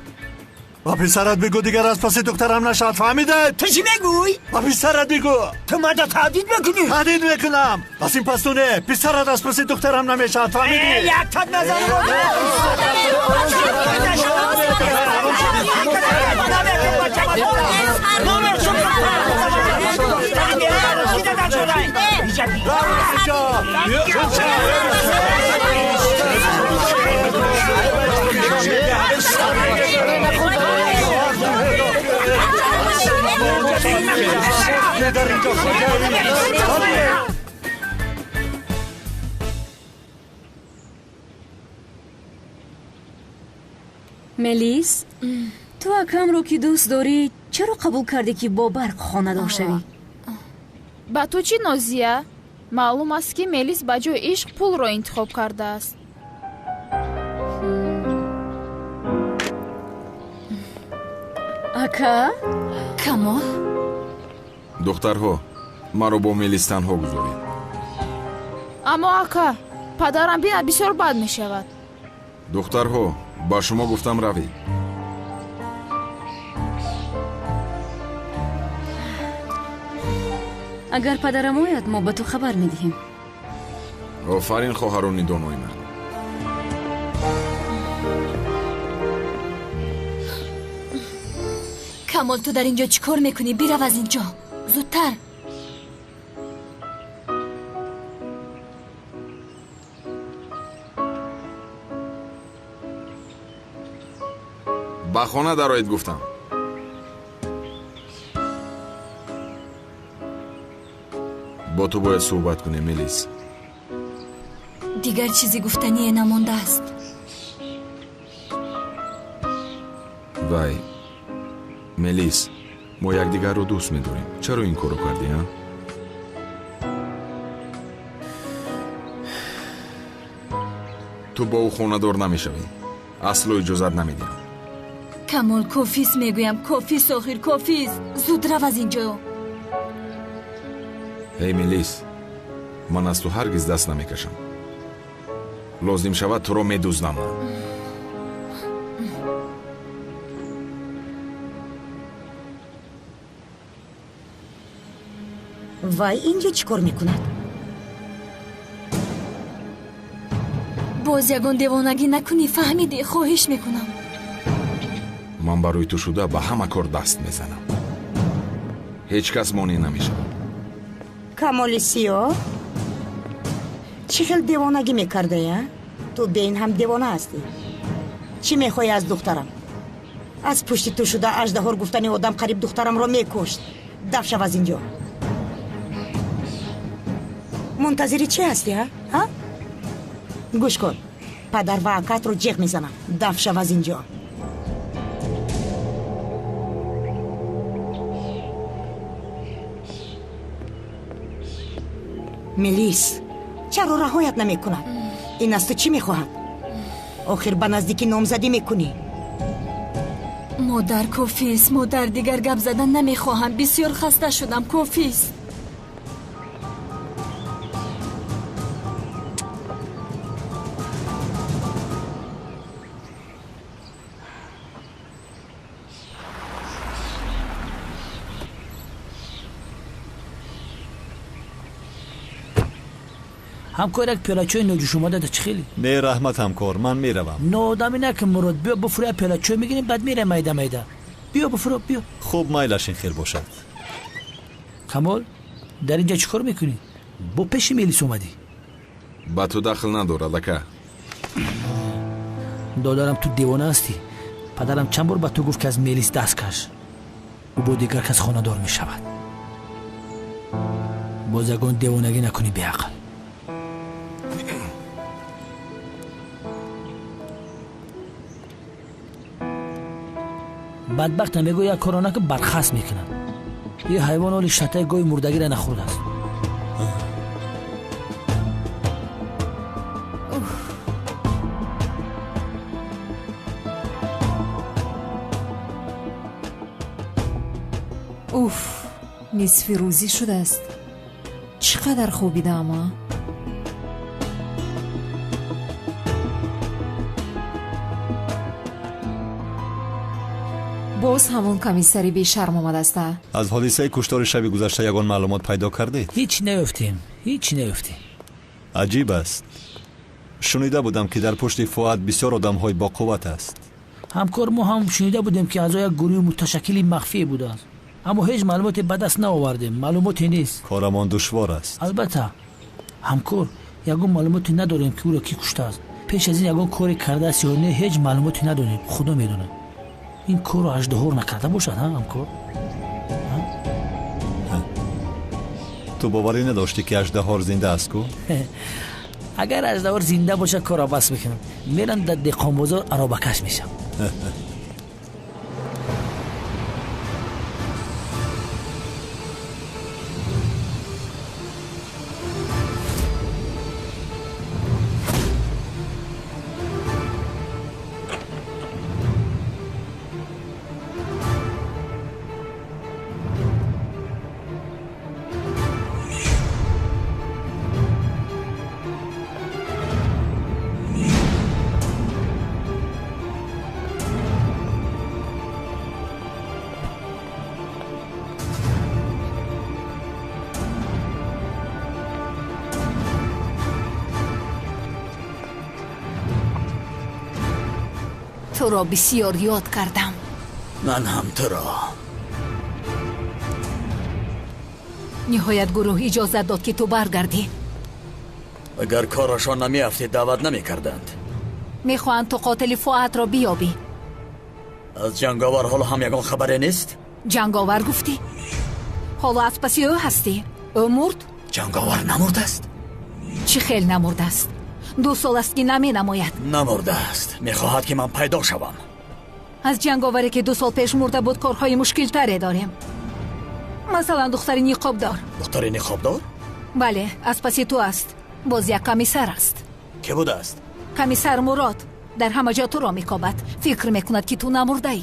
Ба писарат бигӯ, дигар аз паси духтарам нашавад, фаҳмидед? Ту чӣ мегӯй? Ба писарат бигӯ. Ту мада таҳдид мекунӣ? Таҳдид мекунам. Пас ин пас ту не, писарат аз паси духтарам намешавад, фаҳмидӣ? Як тат назар. Мелис, ту акамро ки дӯст дорӣ, чаро қабул кардӣ ки бо барқ хонадор шавӣ? Ба ту чӣ, Нозия? Маълум аст, ки Мелис ба ҷои ишқ пулро интихоб кардааст. Ака? Камол? Духтарҳо, маро бо Мелис танҳо гузоред. Аммо ака, падарам бинад, бисёр бад мешавад. Духтарҳо, ба шумо гуфтам, равед. Агар падарам ояд, мо ба ту хабар медиҳем. Офарин, хоҳарони донои ман. Камол, ту дар ин ҷо чӣ кор мекунӣ? Бирав аз ин ҷо зудтар. Ба хона дароед, гуфтам. Бо ту бояд суҳбат кунем, Мелис. Дигар чизи гуфтание намондааст. Вай, Мелис, мо якдигарро дӯст медорем. Чаро ин корро кардӣ, а? Ту бо ӯ хонадор намешавӣ. Асло иҷозат намедиҳам. Камол, кофист, мегӯям, кофист, охир кофист. Зуд рав аз ин ҷо. Эй Мелис, ман аз ту ҳаргиз даст намекашам. Лозим шавад, туро медузнам ман. Вай инҷо чӣ кор мекунад? Боз ягон девонагӣ накунӣ, фаҳмидӣ? Хоҳиш мекунам. Ман барои ту шуда ба ҳама кор даст мезанам. Ҳеҷ кас монеъ намешавад. Камоли сиёҳ, чӣ хел девонагӣ мекардаи, а? Ту беин ҳам девона ҳастӣ. Чӣ мехоҳӣ аз духтарам? Аз пушти ту шуда аждаҳор гуфтани одам қариб духтарамро мекушт. Даф шав аз инҷо. Мунтазири чӣ ҳастӣ, а? Гӯш кун, падар ва акатро ҷеғ мезанам. Даф шав аз инҷо. Мелис, чаро раҳоят намекунад? Ин аз ту чӣ мехоҳад? Охир ба наздикӣ номзадӣ мекунӣ. Модар, кофист. Модар, дигар гап задан намехоҳам. Бисёр хаста шудам. Кофист. Ҳамкор, як пиёлачои ноҷӯшомада чӣ хеле? Не, раҳмат ҳамкор, ман меравам. Ноодамӣ накун, Мурод. Биё буфуро, як пиёлачой мегирем, баъд мерем майда майда. Биё буфуро, биё. Хуб, майлаш ин хел бошад. Камол, дар инҷа чӣ кор мекунӣ? Бо пеши Мелис омадӣ? Ба ту дахл надорад, ака. Додарам, ту девона ҳастӣ. Падарам чанд бор ба ту гуфт, ки аз Мелис даст каш. Ӯ бо дигар кас хонадор мешавад. Боз ягон девонагӣ накунӣ, беақл. Бадбахта мегӯ як корро накун, бархаст мекунад. Ин ҳайвон оли шатаи гоҳи мурдагиро нахӯрдааст. Уф, нисфи рӯзӣ шудааст. Чӣ қадар хобидаам, а? Боз ҳамон комиссари бешарм омадааст, а? Аз ҳодисаи куштори шаби гузашта ягон маълумот пайдо кардед? Ҳеҷ наёфтем, ҳеҷ наёфтем. Аҷиб аст. Шунида будам, ки дар пушти Фуад бисёр одамҳои боқувват аст. Ҳамкор, мо ҳам шунида будем, ки аъзои як гурӯҳи муташаккили махфие будааст, аммо ҳеҷ маълумоте ба даст наовардем. Маълумоте нест. Корамон душвор аст. Албатта ҳамкор, ягон маълумоте надорем, ки ӯро кӣ куштааст. Пеш аз ин ягон коре кардааст ё не, ҳеҷ маълумоте надорем. Худо медонад. Ин корро аждаҳор накарда бошад, ҳамкор? Ту боварӣ надоштӣ, ки аждаҳор зинда аст ку? Агар аждаҳор зинда бошад, корро бас мекунам. Мерам дар деҳқонбозор аробакаш мешам. Туро бисёр ёд кардам. Ман ҳам туро. Ниҳоят гурӯҳ иҷозат дод, ки ту баргардӣ. Агар корашон намеафтед, даъват намекарданд. Мехоҳанд ту қотили Фуатро биёбӣ. Аз ҷанговар ҳоло ҳам ягон хабаре нест? Ҷанговар гуфтӣ? Ҳоло аз паси ӯ ҳастӣ. Ӯ мурд? Ҷанговар намурдааст? Чӣ хел намурдааст? 2 сол аст, ки наменамояд. Намурдааст. Мехоҳад, ки ман пайдо шавам. Аз ҷанговаре, ки 2 сол пеш мурда буд, корҳои мушкилтаре дорем. Масалан, духтари ниқобдор. Духтари ниқобдор? Бале, аз паси ту аст. Боз як комиссар аст. Кӣ будааст? Комиссар Мурод. Дар ҳама ҷо туро мекобад. Фикр мекунад, ки ту намурдаӣ.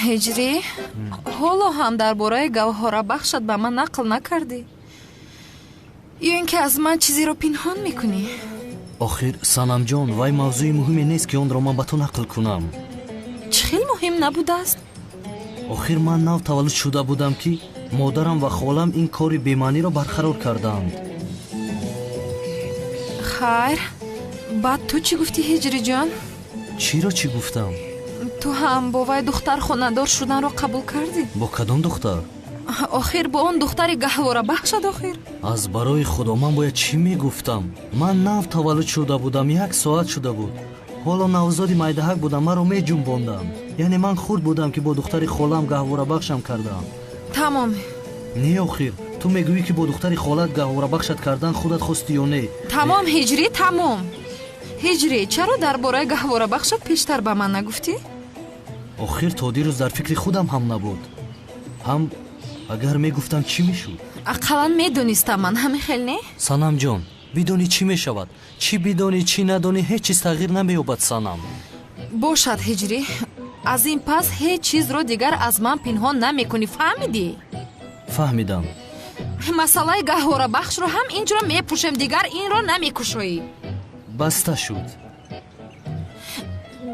Ҳиҷрӣ, ҳоло ҳам дар бораи Гавҳорабахшат ба ман нақл накардӣ? Ё ин ки аз ман чизеро пинҳон мекунӣ? Охир, Санамҷон, вай мавзӯи муҳиме нест, ки онро ман ба ту нақл кунам. Чӣ хел муҳим набудааст? Охир, ман нав таваллуд шуда будам, ки модарам ва холам ин кори бемаъниро барқарор карданд. Хайр, баъд ту чӣ гуфтӣ, Ҳиҷриҷон? Чиро чӣ гуфтам? Ту ҳам бо вай духтар хонадор шуданро қабул кардӣ? Бо кадом духтар? Охир, бо он духтари гаҳворабахшад охир. Аз барои Худо, ман бояд чӣ мегуфтам? Ман нав таваллуд шуда будам, як соат шуда буд. Ҳоло навзоди майдаҳак будам, маро меҷунбонданд. Яъне ман хурд будам, ки бо духтари холам гаҳворабахшам кардам. Тамом. Не, охир, ту мегӯӣ, ки бо духтари холат гаҳворабахшат кардан худат хости ё не? Тамом, Ҳиҷрӣ, тамом. Ҳиҷрӣ, чаро дар бораи гаҳворабахшат пештар ба ман нагуфтӣ? Охир, то дирӯз дар фикри худам ҳам набуд. Ҳам агар мегуфтам, чӣ мешуд? Ақаллан медонистам ман, ҳамин хел не? Санамҷон, бидонӣ чӣ мешавад? Чӣ бидонӣ, чӣ надонӣ, ҳеҷ чиз тағйир намеёбад, Санам. Бошад, Ҳиҷрӣ, аз ин пас ҳеҷ чизро дигар аз ман пинҳон намекунӣ, фаҳмидӣ? Фаҳмидам. Масъалаи гаҳворабахшро ҳам инҷо мепӯшем, дигар инро намекушоӣ. Баста шуд.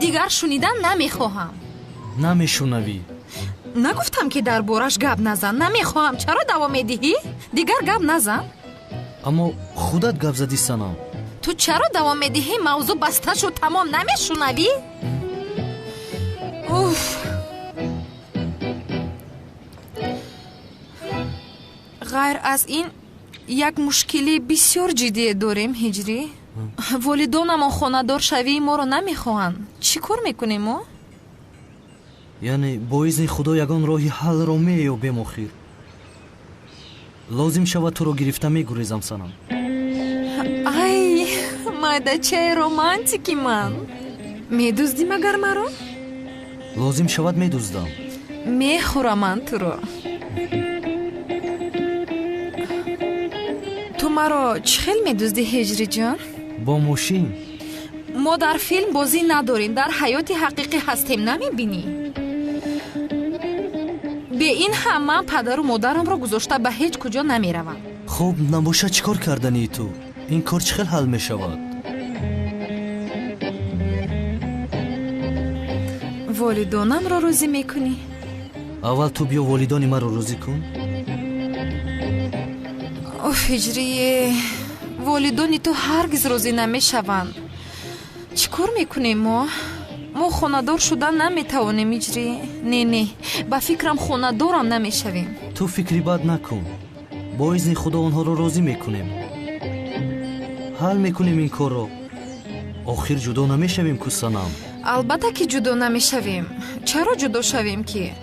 Дигар шунидан намехоҳам. Намешунавӣ. Нагуфтам, ки дар бораш гап назан? Намехоҳам. Чаро давом медиҳӣ? Дигар гап назан. Аммо худат гап задӣ, Санам. Ту чаро давом медиҳӣ? Мавзӯъ баста шуд, тамом. Намешунавӣ? Уф, ғайр аз ин як мушкилии бисёр ҷиддие дорем, Ҳиҷрӣ. Волидонамон хонадоршавии моро намехоҳанд. Чӣ кор мекунем мо? Яъне бо изни Худо ягон роҳи ҳаллро меёбем. Охир, лозим шавад, туро гирифта мегурезам, Санам. Ай, майдачаи романтики ман, медуздӣ магар маро? Лозим шавад, медуздам. Мехӯрам ман туро. Ту маро чӣ хел медуздӣ, Ҳиҷриҷон? Бо мошин. Мо дар филм бозӣ надорем, дар ҳаёти ҳақиқӣ ҳастем, намебинӣ? Бе ин ҳам ман падару модарамро гузошта ба ҳеҷ куҷо намеравам. Хуб, набошад, чӣ кор кардании ту? Ин кор чӣ хел ҳал мешавад? Волидонамро розӣ мекунӣ? Аввал ту биё волидони маро розӣ кун. Оф, Ҳиҷрие, волидони ту ҳаргиз розӣ намешаванд. Чӣ кор мекунем мо? Мо хонадор шуда наметавонем, Ҳиҷрӣ. Не, не, ба фикрам, хонадорам намешавем. Ту фикри бад накун. Бо изни Худо онҳоро розӣ мекунем, ҳал мекунем ин корро. Охир, ҷудо намешавем ку, Санам? Албатта ки ҷудо намешавем. Чаро ҷудо шавем ки?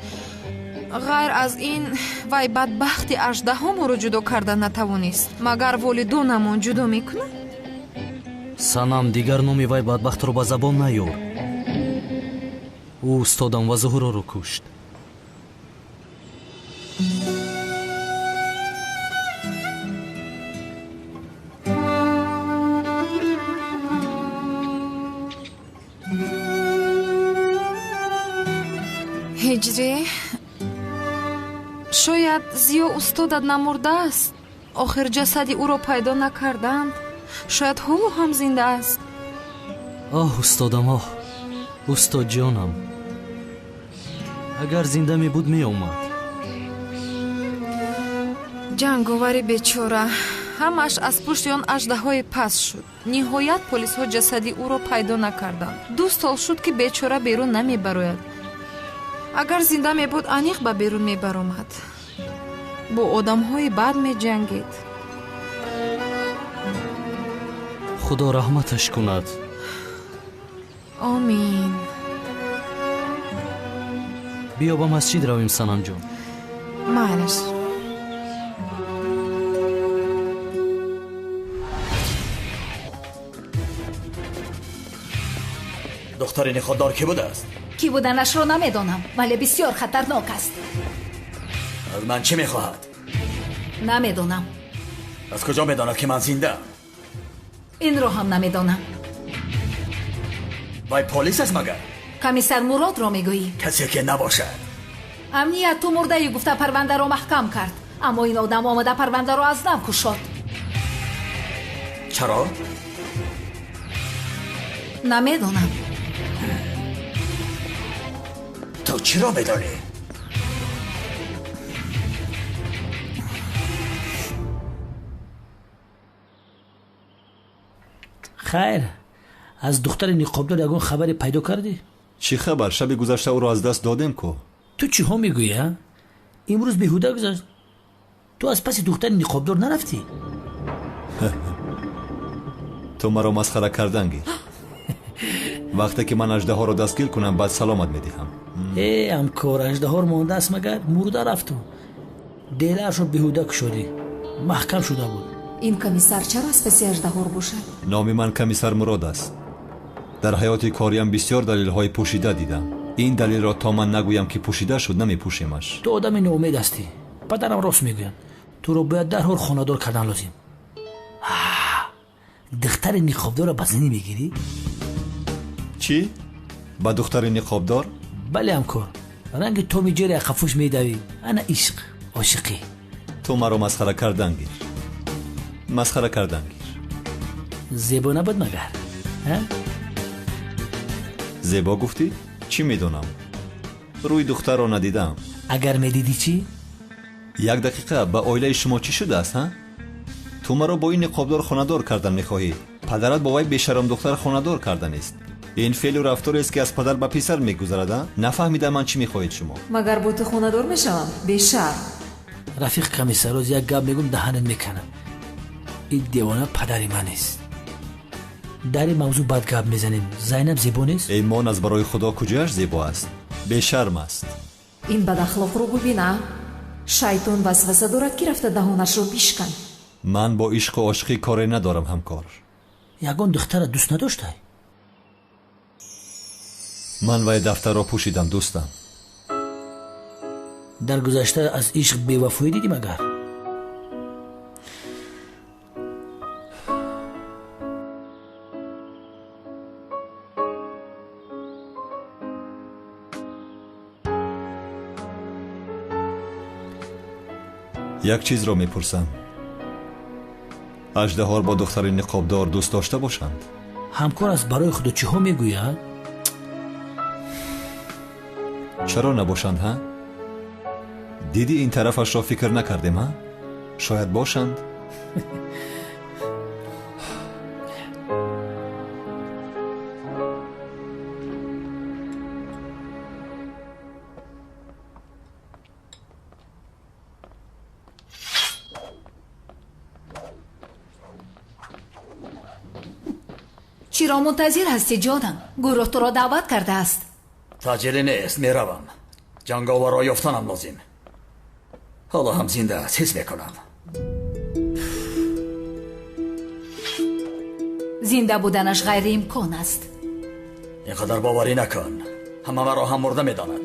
Ғайр аз ин, вай бадбахти аждаҳо моро ҷудо карда натавонист, магар волидонамон ҷудо мекунад? Санам, дигар номи вай бадбахтро ба забон наёр. Ӯ устодам ва Зуҳуроро кушт. Ҳиҷрӣ, шояд Зиё устодат намурдааст. Охир ҷасади ӯро пайдо накарданд. Шояд ҳоло ҳам зинда аст. Оҳ, устодам, оҳ, устодҷонам, агар зинда мебуд, меомад. Ҷанговари бечора, ҳамааш аз пушти он аждаҳои паст шуд. Ниҳоят полисҳо ҷасади ӯро пайдо накарданд. 2 сол шуд, ки бечора берун намебарояд. Агар зинда мебуд, аниқ ба берун мебаромад, бо одамҳои бад меҷангид. Худо раҳматаш кунад. Омин. Биё, ба масҷид равем, Санамҷон. Майлаш. Духтари ниқобдор кӣ будааст? Кӣ буданашро намедонам, вале бисёр хатарнок аст. Аз ман чӣ мехоҳад? Намедонам. Аз куҷо медонад, ки ман зиндаам? Инро ҳам намедонам. Вай полис аст магар? Комиссар Муродро мегӯӣ? Касе ки набошад. Амният ту мурдаӣ гуфта парвандаро маҳкам кард, аммо ин одам омада парвандаро аз нав кушод. Чаро? Намедонам. Ту чиро медонӣ? Хайр, аз духтари ниқобдор ягон хабаре пайдо кардӣ? Чӣ хабар? Шаби гузашта ӯро аз даст додем ку. Ту чиҳо мегӯӣ, а? Имрӯз беҳуда гузашт. Ту аз паси духтари ниқобдор нарафтӣ? Ту маро масхара кардан гир. Вақте ки ман аждаҳоро дастгир кунам, баъд саломат медиҳам. Э, ҳамкор, аждаҳор мондааст магар? Мурда рафту. Делаашро беҳуда кушодӣ. Маҳкам шуда буд. Ин комиссар чаро аз паси аждаҳор бошад? Номи ман комиссар Мурод аст. Дар ҳаёти кориям бисёр далелҳои пӯшида дидам. Ин далелро то ман нагӯям ки пӯшида шуд, намепӯшемаш. Ту одами ноумед ҳастӣ. Падарам рост мегӯяд. Туро бояд дарҳол хонадор кардан лозим. Духтари ниқобдорро ба занӣ мегирӣ? Чӣ? Ба духтари ниқобдор? Бале, ҳамкор. Ранги Томи Ҷери ақафӯш медавӣ. Ана ишқ, ошиқӣ. Ту маро масхара кардан гир. Масхара кардан гир. Зебо набуд магар? Зебо гуфтӣ? Чӣ медонам? Рӯи духтарро надидам. Агар медидӣ чӣ? Як дақиқа, ба оилаи шумо чӣ шудааст, ҳа? Ту маро бо ин ниқобдор хонадор кардан мехоҳӣ. Падарат бо вай бешаром духтар хонадор карданист. Ин феълу рафторест ки аз падар ба писар мегузарад, а? Нафаҳмидам ман чӣ мехоҳед шумо. Магар бо ту хонадор мешавам? Бешарм. Рафиқ комиссар, роз як гап мегӯм, даҳанат меканам. Ин девона падари ман нест. Дар ин мавзӯъ бад гап мезанем. Зайнаб зебо нест? Эй мон, аз барои худо куҷояш зебо аст? Бешарм аст. Ин бадахлоқро бубина. Шайтон васваса дорад ки рафта даҳонашро бишкан. Ман бо ишқу ошиқӣ коре надорам, ҳамкор. Ягон духтара дӯст надоштай? Ман вай дафтарро пӯшидам, дӯстам. Дар гузашта аз ишқ бевафоӣ дидӣ магар? Як чизро мепурсам. Аждаҳор бо духтари ниқобдор дӯст дошта бошанд? Ҳамкор аз барои худо чиҳо мегӯяд? Чаро набошанд, ҳа? Диди ин тарафашро фикр накардем, ҳа? Шояд бошанд. Чиро мунтазир ҳастӣ, ҷонам? Гурӯҳ туро даъват кардааст. Таъҷиле нест, меравам. Ҷанговарро ёфтанам лозим. Ҳоло ҳам зинда аст, ҳис мекунам. Зинда буданаш ғайриимкон аст. Ин қадар боварӣ накун. Ҳама маро ҳам мурда медонад.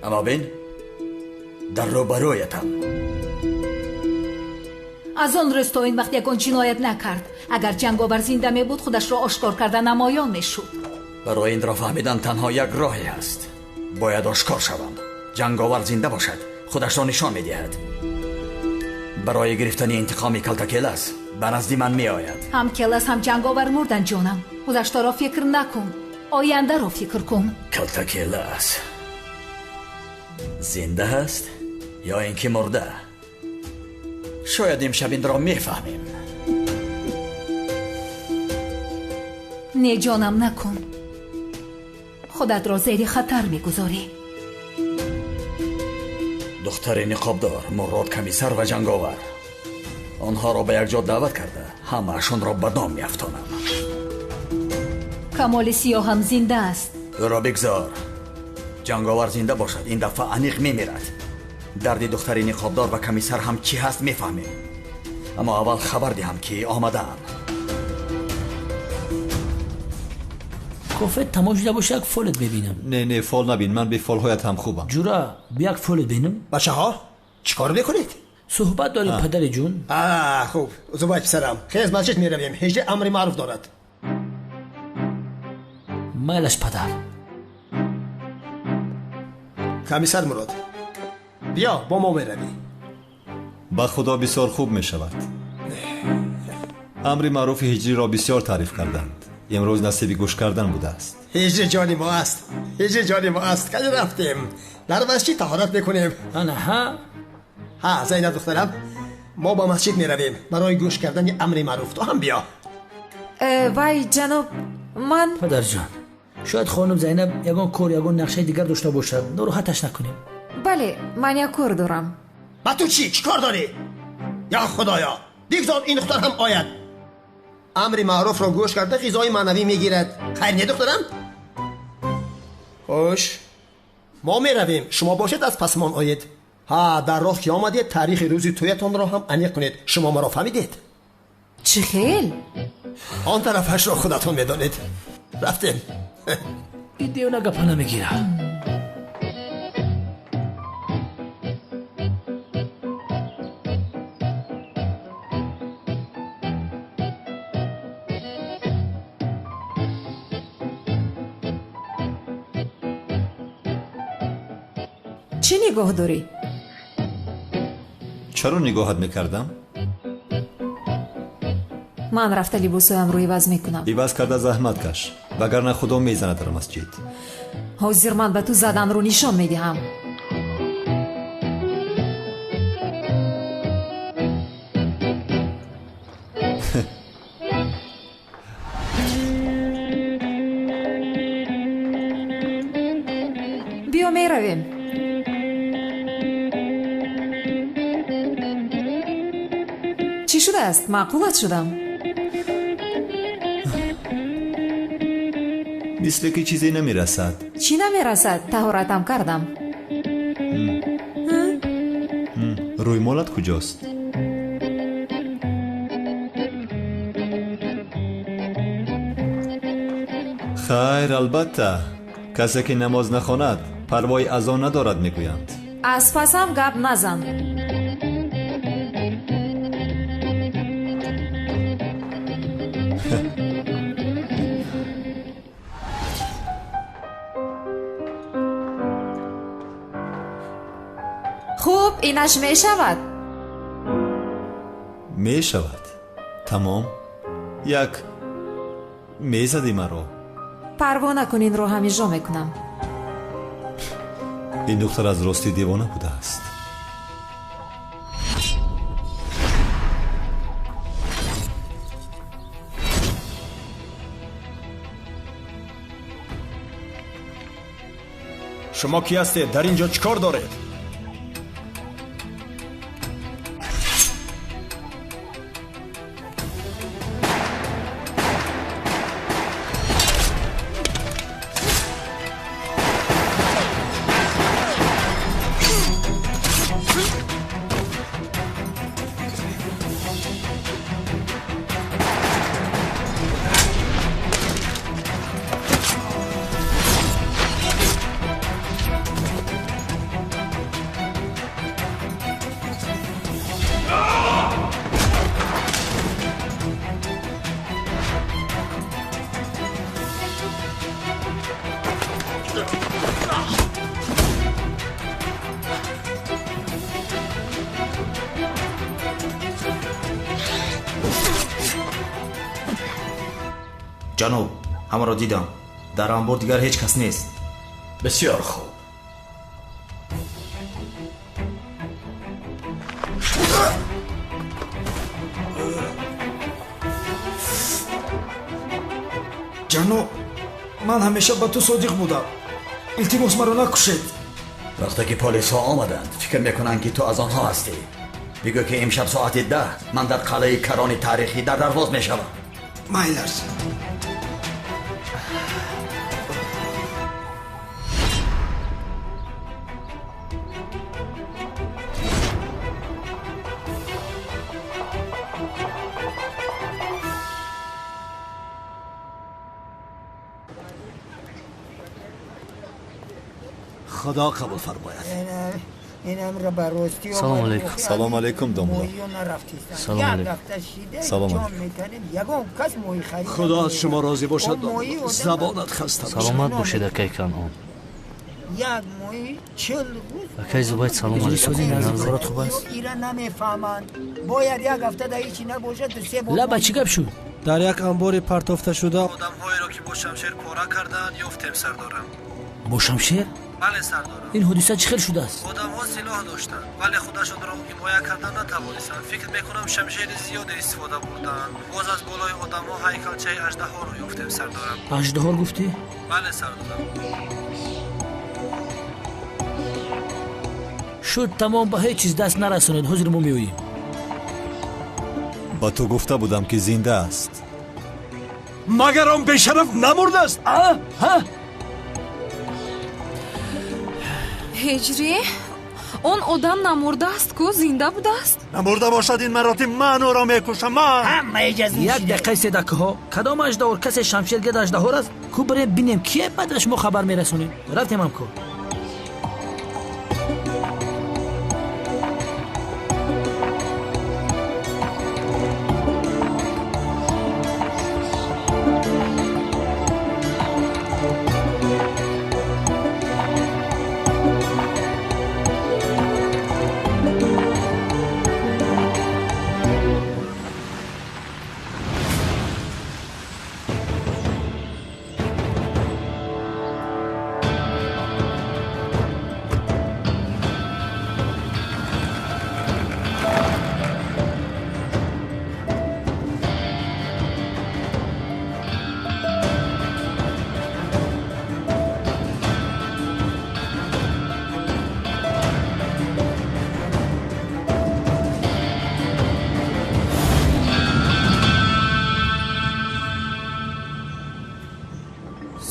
Аммо бин, дар рӯбарӯятам. Аз он рӯз то ин вақт ягон ҷиноят накард. Агар ҷанговар зинда мебуд, худашро ошкор карда намоён мешуд. Барои инро фаҳмидан танҳо як роҳе ҳаст. Бояд ошкор шавам. Ҷанговар зинда бошад, худашро нишон медиҳад. Барои гирифтани интиқоми Калтакелас ба назди ман меояд. Ҳам Келас, ҳам ҷанговар мурдан, ҷонам. Гузаштаро фикр накун, ояндаро фикр кун. Калтакелас зинда ҳаст ё ин ки мурда? Шояд имшаб инро мефаҳмем. Не, ҷонам, накун. Худатро зери хатар мегузорӣ. Духтари ниқобдор, Мурод комиссар ва ҷанговар. Онҳоро ба якҷо даъват карда, ҳамаашонро ба дом меафтонам. Камоли сиёҳ ҳам зинда аст. Ӯро бигзор. Ҷанговар зинда бошад, ин дафъа аниқ мемирад. Дарди духтари ниқобдор ва комиссар ҳам чӣ ҳаст мефаҳмем. Аммо аввал хабар диҳам ки омадаам. Кофе тамом шуда боша, як фолет мебинам. Не, не, фол набин, ман бе фолҳоят ҳам хубам. Ҷура, як фолет бинам. Бачаҳо, чӣ кор мекунед? Суҳбат дорем, падари ҷун. Хуб, Зубайд писарам, хез масҷид меравем, ҳиҷра амри маъруф дорад. Майлаш, падар. Комиссар Мурод, биё бо мо меравӣ. Ба Худо бисёр хуб мешавад. Амри маъруфи ҳиҷриро бисёр таъриф карданд. Имрӯз насиби гӯш кардан будааст. Ҳиҷри ҷони мо аст, ҳиҷри ҷони мо аст. Кай рафтем? Дар масҷид таҳорат мекунем. Ана ҳа. Ҳа, Зайнаб духтарам, мо ба масҷид меравем барои гӯш кардани амри маъруф. Ту ҳам биё. Вай, ҷаноб, ман Падарҷон, шояд хонум Зайнаб ягон кор, ягон нақшаи дигар дошта бошад. Нороҳаташ накунем. Бале, ман як кор дорам. Ба ту чӣ? Чӣ кор дорӣ? Ё Худоё, бигзор ин духтар ҳам ояд. Амри маъруфро гӯш карда ғизои маънавӣ мегирад. Хайр не, духтарам? Хуш, мо меравем, шумо бошед аз пасмон оед. Ҳа, дар роҳ ки омадед, таърихи рӯзи тӯятонро ҳам аниқ кунед. Шумо маро фаҳмидед? Чӣ хел? Он тарафашро худатон медонед. Рафтем. Ин девона гапа намегирад. Чӣ нигоҳ дорӣ? Чаро нигоҳат мекардам? Ман рафта либосҳоямро иваз мекунам. Иваз карда заҳмат каш, вагарна Худо мезанад дар масҷид. Ҳозир ман ба ту заданро нишон медиҳам. Биё, меравем. Чӣ шудааст? Маъқулат шудам? Мисле ки чизе намерасад. Чӣ намерасад? Таҳоратам кардам. Рӯймолат куҷост? Хайр, албатта, касе ки намоз нахонад, парвои азон надорад, мегӯянд. Аз пасам гап назан. Хуб, инаш мешавад? Мешавад. Тамом. Як мезадӣ маро. Парво накун, инро ҳам иҷро мекунам. Ин духтар аз ростӣ девона будааст. Шумо кӣ ҳастед? Дар ин ҷо чӣ кор доред? Ҷаноб, ҳамаро дидам. Дар анбор дигар ҳеҷ кас нест. Бисёр хуб. Ҷаноб, ман ҳамеша ба ту содиқ будам. Илтимос, маро накушед. Вақте ки полисҳо омаданд, фикр мекунанд, ки ту аз онҳо ҳастӣ. Бигӯ, ки имшаб соати 10 ман дар қалъаи карони таърихӣ дар дарвоз мешавам. Майлаш. Худо қабул фармояд. Салом алейкум. Салом алейкум, домулло. Салом алейкум. Салом алейкум. Худо аз шумо розӣ бошад, домулло. Забонат хаста бошад. Саломат бошед, акай Канъон. Як моҳи 40 рӯз. Акай Зубайд, салом алейкум. Корот хуб аст? Ира намефаҳманд. Бояд як ҳафта дар ҳечи набошад, ду се бор. Лаба чӣ гап шуд? Дар як анбори партофташуда одамҳоеро, ки бо шамшер пора кардаанд, ёфтем, сардорам. Бо шамшер? Бале, сардорам. Ин ҳодиса чӣ хел шудааст? Одамҳо силоҳ доштанд, вале худашонро ҳимоя карда натавонистанд. Фикр мекунам, шамшери зиёде истифода бурдаанд. Боз аз болои одамҳо ҳайкалчаи аждаҳоро ёфтем, сардорам. Аждаҳор гуфтӣ? Бале, сардорам. Шуд тамом, ба ҳеҷ чиз даст нарасонед, ҳозир мо меоем. Ба ту гуфта будам, ки зинда аст. Магар он бешараф намурдааст? А? Ҳа? Ҳиҷрӣ, он одам намурдааст ку, зинда будааст. Намурда бошад, ин маротиб ман ӯро мекушам, ман. Як дақиқаи седакҳо, кадом аждаҳор? Касе шамшер гирд аждаҳор аст? Ку бирем бинем кие, баъдаш мо хабар мерасонем. Рафтем ҳамкор.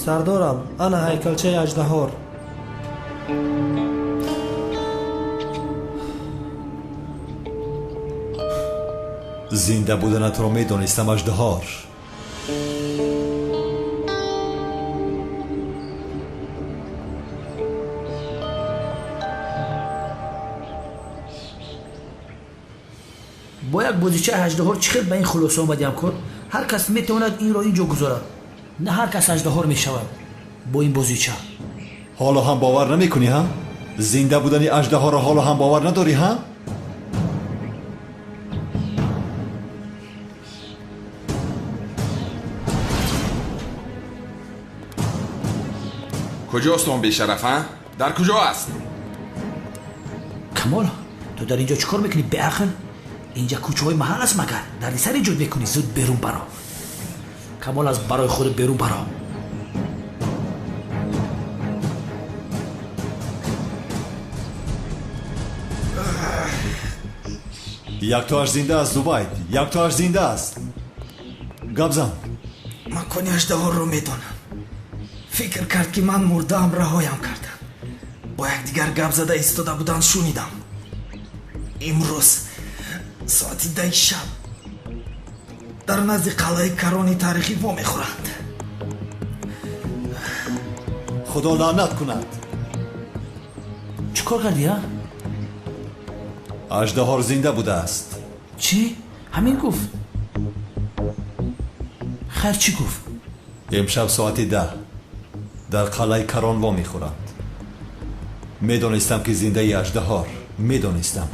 Сардорам, ана ҳайкалчаи аждаҳор. Зинда буданатро медонистам, аждаҳор. Бо як бозичаи аждаҳор чӣ хел ба ин хулоса омадӣ, ҳамкор? Ҳар кас метавонад инро ин ҷо гузорад. На ҳар кас аждаҳор мешавад бо ин бозича. Ҳоло ҳам бовар намекунӣ, ҳа? Зинда будани аждаҳоро ҳоло ҳам бовар надорӣ, ҳа? Куҷост он бешараф, ҳа? Дар куҷо аст? Камол, ту дар инҷо чӣ кор мекунӣ, беақл? Инҷа кӯчаҳои маҳал аст магар? Дардисар эҷод мекунӣ, зуд берун баро. Камол, аз барои худ берун баро. Яктоаш зинда аст, Зубайд, яктоаш зинда аст. Гап зан. Макони аждаҳорро медонам. Фикр кард, ки ман мурдаам, раҳоям кардам. Бо якдигар гап зада истода буданд, шунидам. Имрӯз соати 10 шаб дар назди қалъаи Карони таърихӣ вомехӯранд. Худо лаънат кунад. Чӣ кор кардӣ, а? Аждаҳор зинда будааст. Чӣ? Ҳамин гуфт? Хайр, чӣ гуфт? Имшаб соати 10 дар қалъаи Карон вомехӯранд. Медонистам, ки зиндаи аждаҳор, медонистам.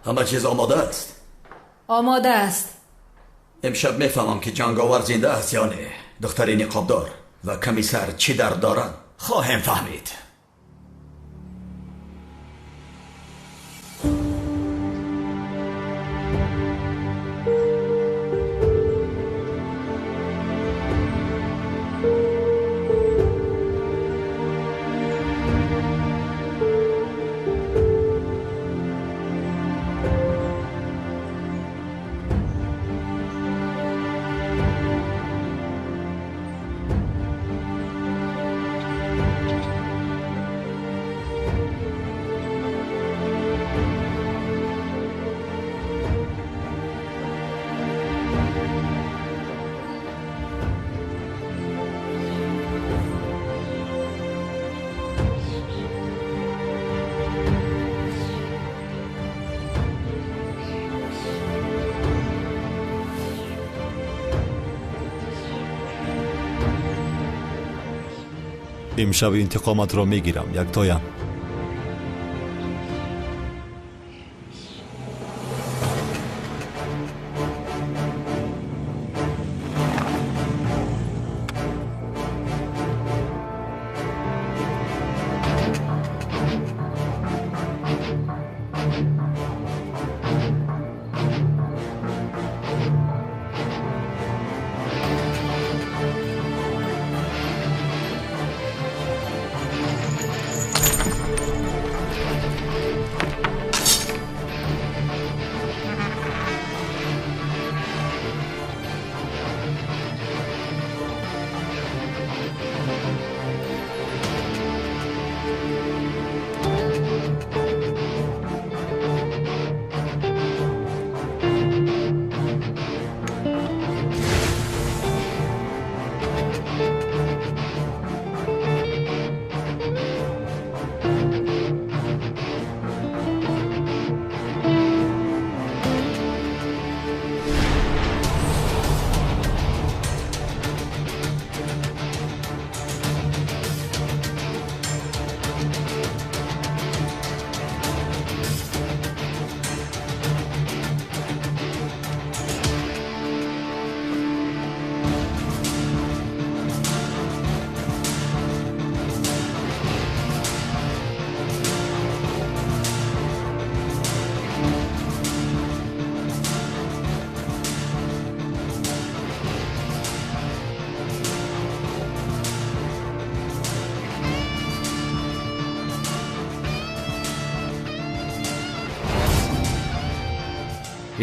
Ҳама чиз омода аст? Омода аст. Имшаб мефаҳмам, ки ҷанговар зинда аст ё не. Духтари ниқобдор ва комиссар чӣ дард доранд, хоҳем фаҳмид. Имшаб интиқоматро мегирам, яктоям.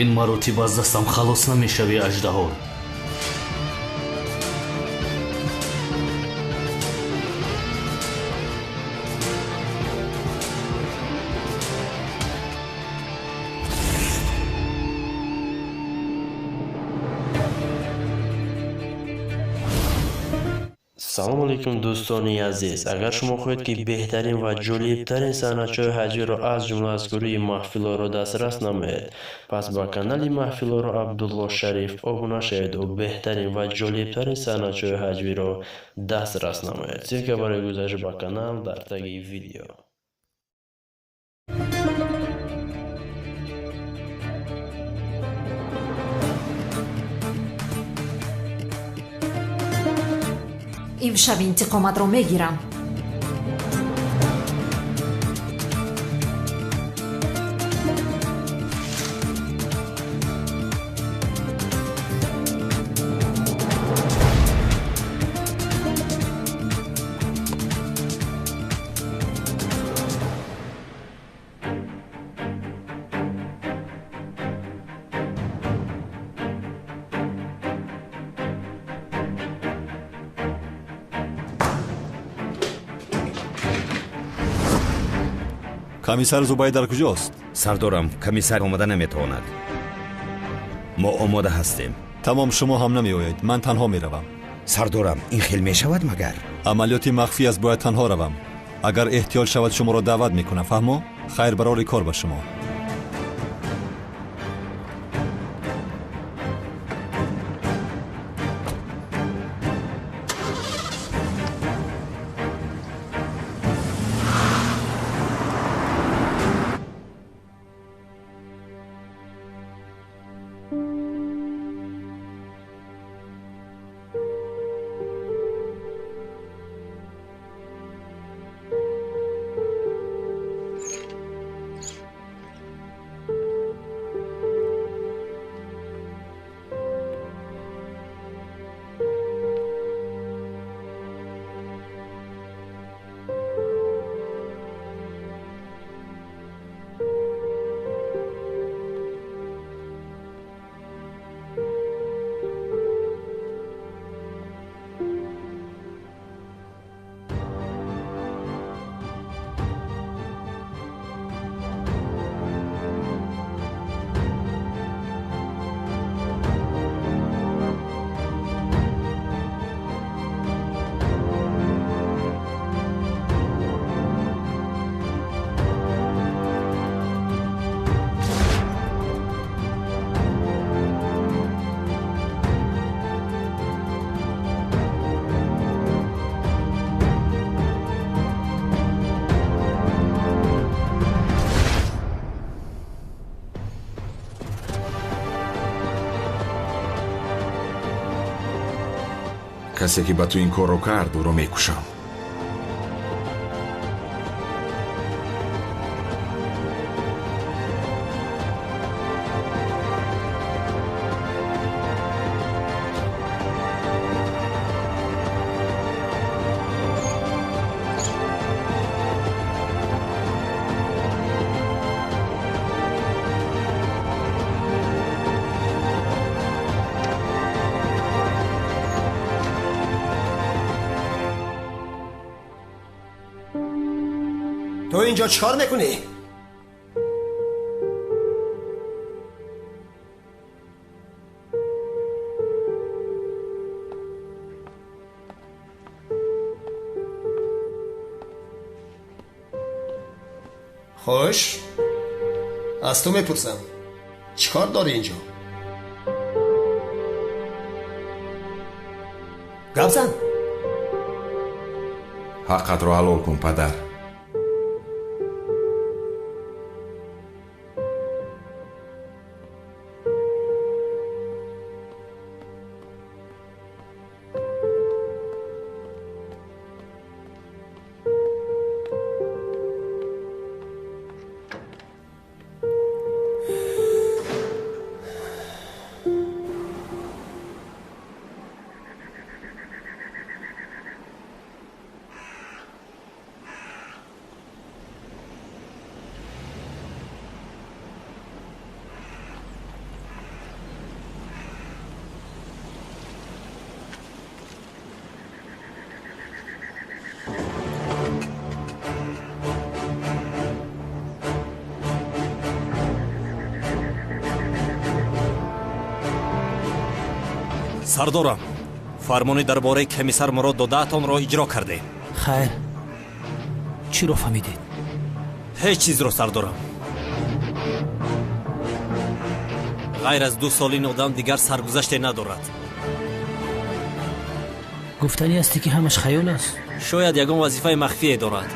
Ин маротиб аз дастам халос намешавӣ, аждаҳо. Салом алейкум, дӯстони азиз. Агар шумо хоҳед, ки беҳтарин ва ҷолибтарин саҳначаҳои ҳаҷвиро, аз ҷумла аз гурӯҳи Маҳфилоро дастрас намоед, пас ба канали Маҳфилоро Абдулло Шариф обуна шаведу беҳтарин ва ҷолибтарин саҳначаҳои ҳаҷвиро дастрас намоед. Ссылка барои гузашт ба канал дар таги видео. Имшаб интиқоматро мегирам. Комиссар Зубай дар куҷост? Сардорам, комиссар омада наметавонад. Мо омода ҳастем. Тамом, шумо ҳам намеоед, ман танҳо меравам. Сардорам, ин хел мешавад магар? Амалиёти махфӣ аст, бояд танҳо равам. Агар эҳтиёҷ шавад, шуморо даъват мекунам, фаҳмо? Хайр, барори кор ба шумо. Касе ки ба ту ин корро кард, ӯро мекушам. تو اینجا چیکار میکنی؟ خوش، از تو میپرسم چیکار داری اینجا؟ گپ زن. حقت رو حلال کن پدر. Сардорам, фармони дар бораи комиссар Мурод додаатонро иҷро кардем. Хайр, чиро фаҳмидед? Ҳеҷ чизро, сардорам. Ғайр аз 2 сол ин одам дигар саргузаште надорад. Гуфтанӣ ҳастӣ ки ҳамаш хаёл аст? Шояд ягон вазифаи махфие дорад.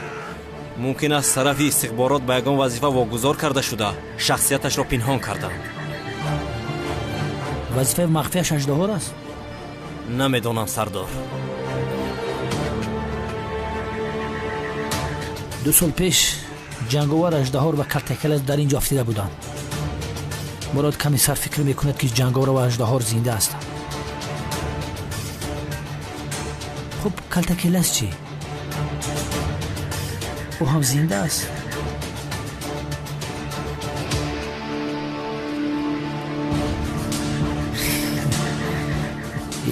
Мумкин аст тарафи истихборот ба ягон вазифа вогузор карда шуда, шахсияташро пинҳон карданд. Вазифаи махфиаш аждаҳор аст? Намедонам, сардор. 2 сол пеш ҷанговар аждаҳор ва калтакелас дар ин ҷо афтида буданд. Мурод комиссар фикр мекунад ки ҷанговар ва аждаҳор зинда ҳастанд. Хуб, калтакелас чӣ? Ӯ ҳам зинда аст?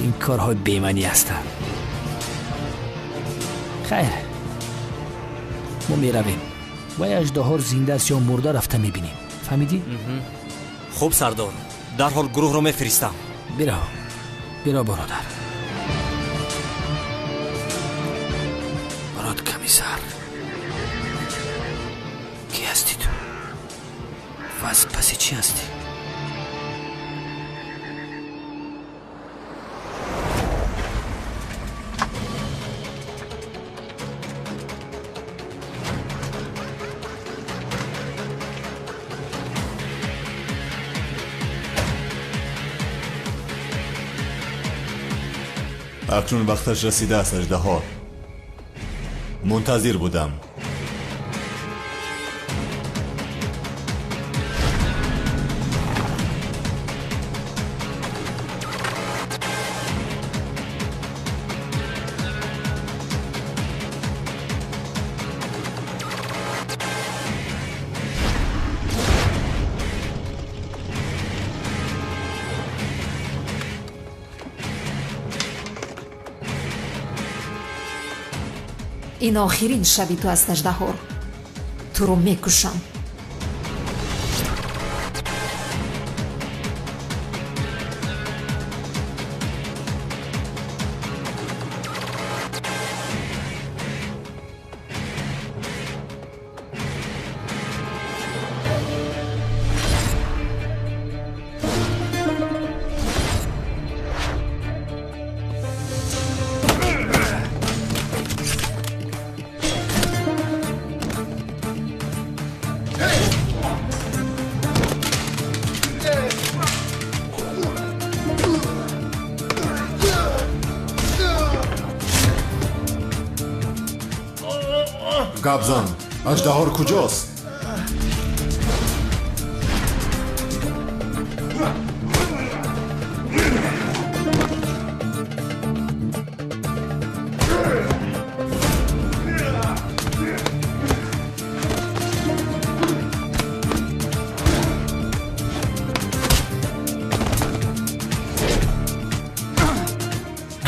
Ин корҳои бемаънӣ ҳастанд. Хайр, мо меравем. Вай аждаҳор зинда аст ё мурда рафта мебинем. Фаҳмидӣ? Хуб, сардор, дарҳол гурӯҳро мефиристам. Бирав, бирав, бародар. Мурод комиссар, кӣ ҳастӣ ту? Ва аз паси чӣ ҳастӣ? Акнун вақташ расидааст, аждаҳор. Мунтазир будам. Ин охирин шаби ту аст, аждаҳор. Туро мекушам. Гап зан, аждаҳор куҷост?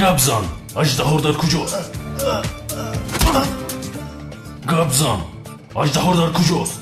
Гап зан, аждаҳор дар куҷост? Гап зан, аждаҳор дар куҷост?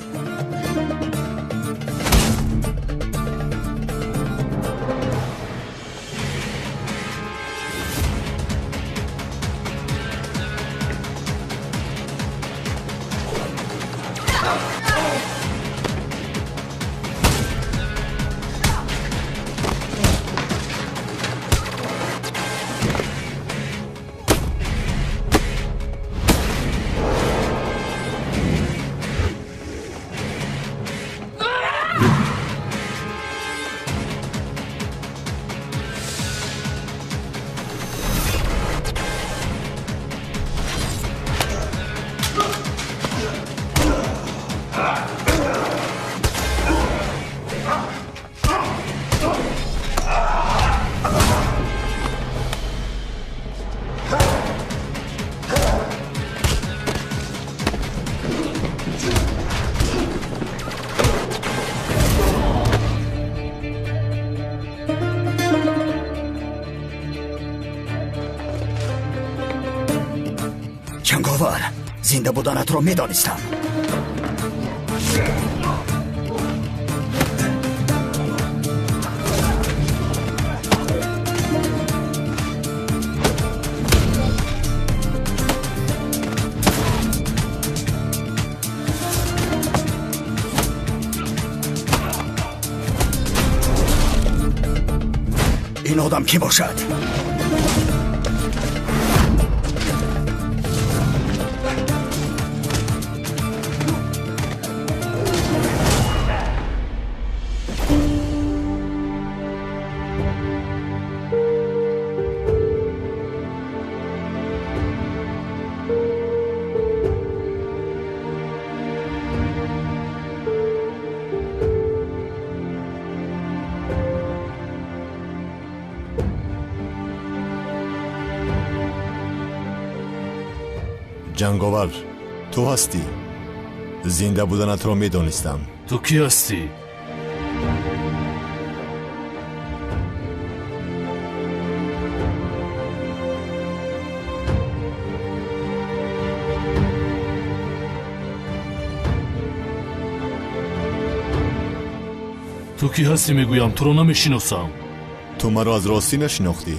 Ҷанговар, зинда буданатро медонистам. Ин одам кӣ бошад? Ҷанговар, ту ҳастӣ. Зинда буданатро медонистам. Ту кӣ ҳастӣ? Ту кӣ ҳастӣ мегӯям, туро намешиносам. Ту маро аз ростӣ нашинохтӣ.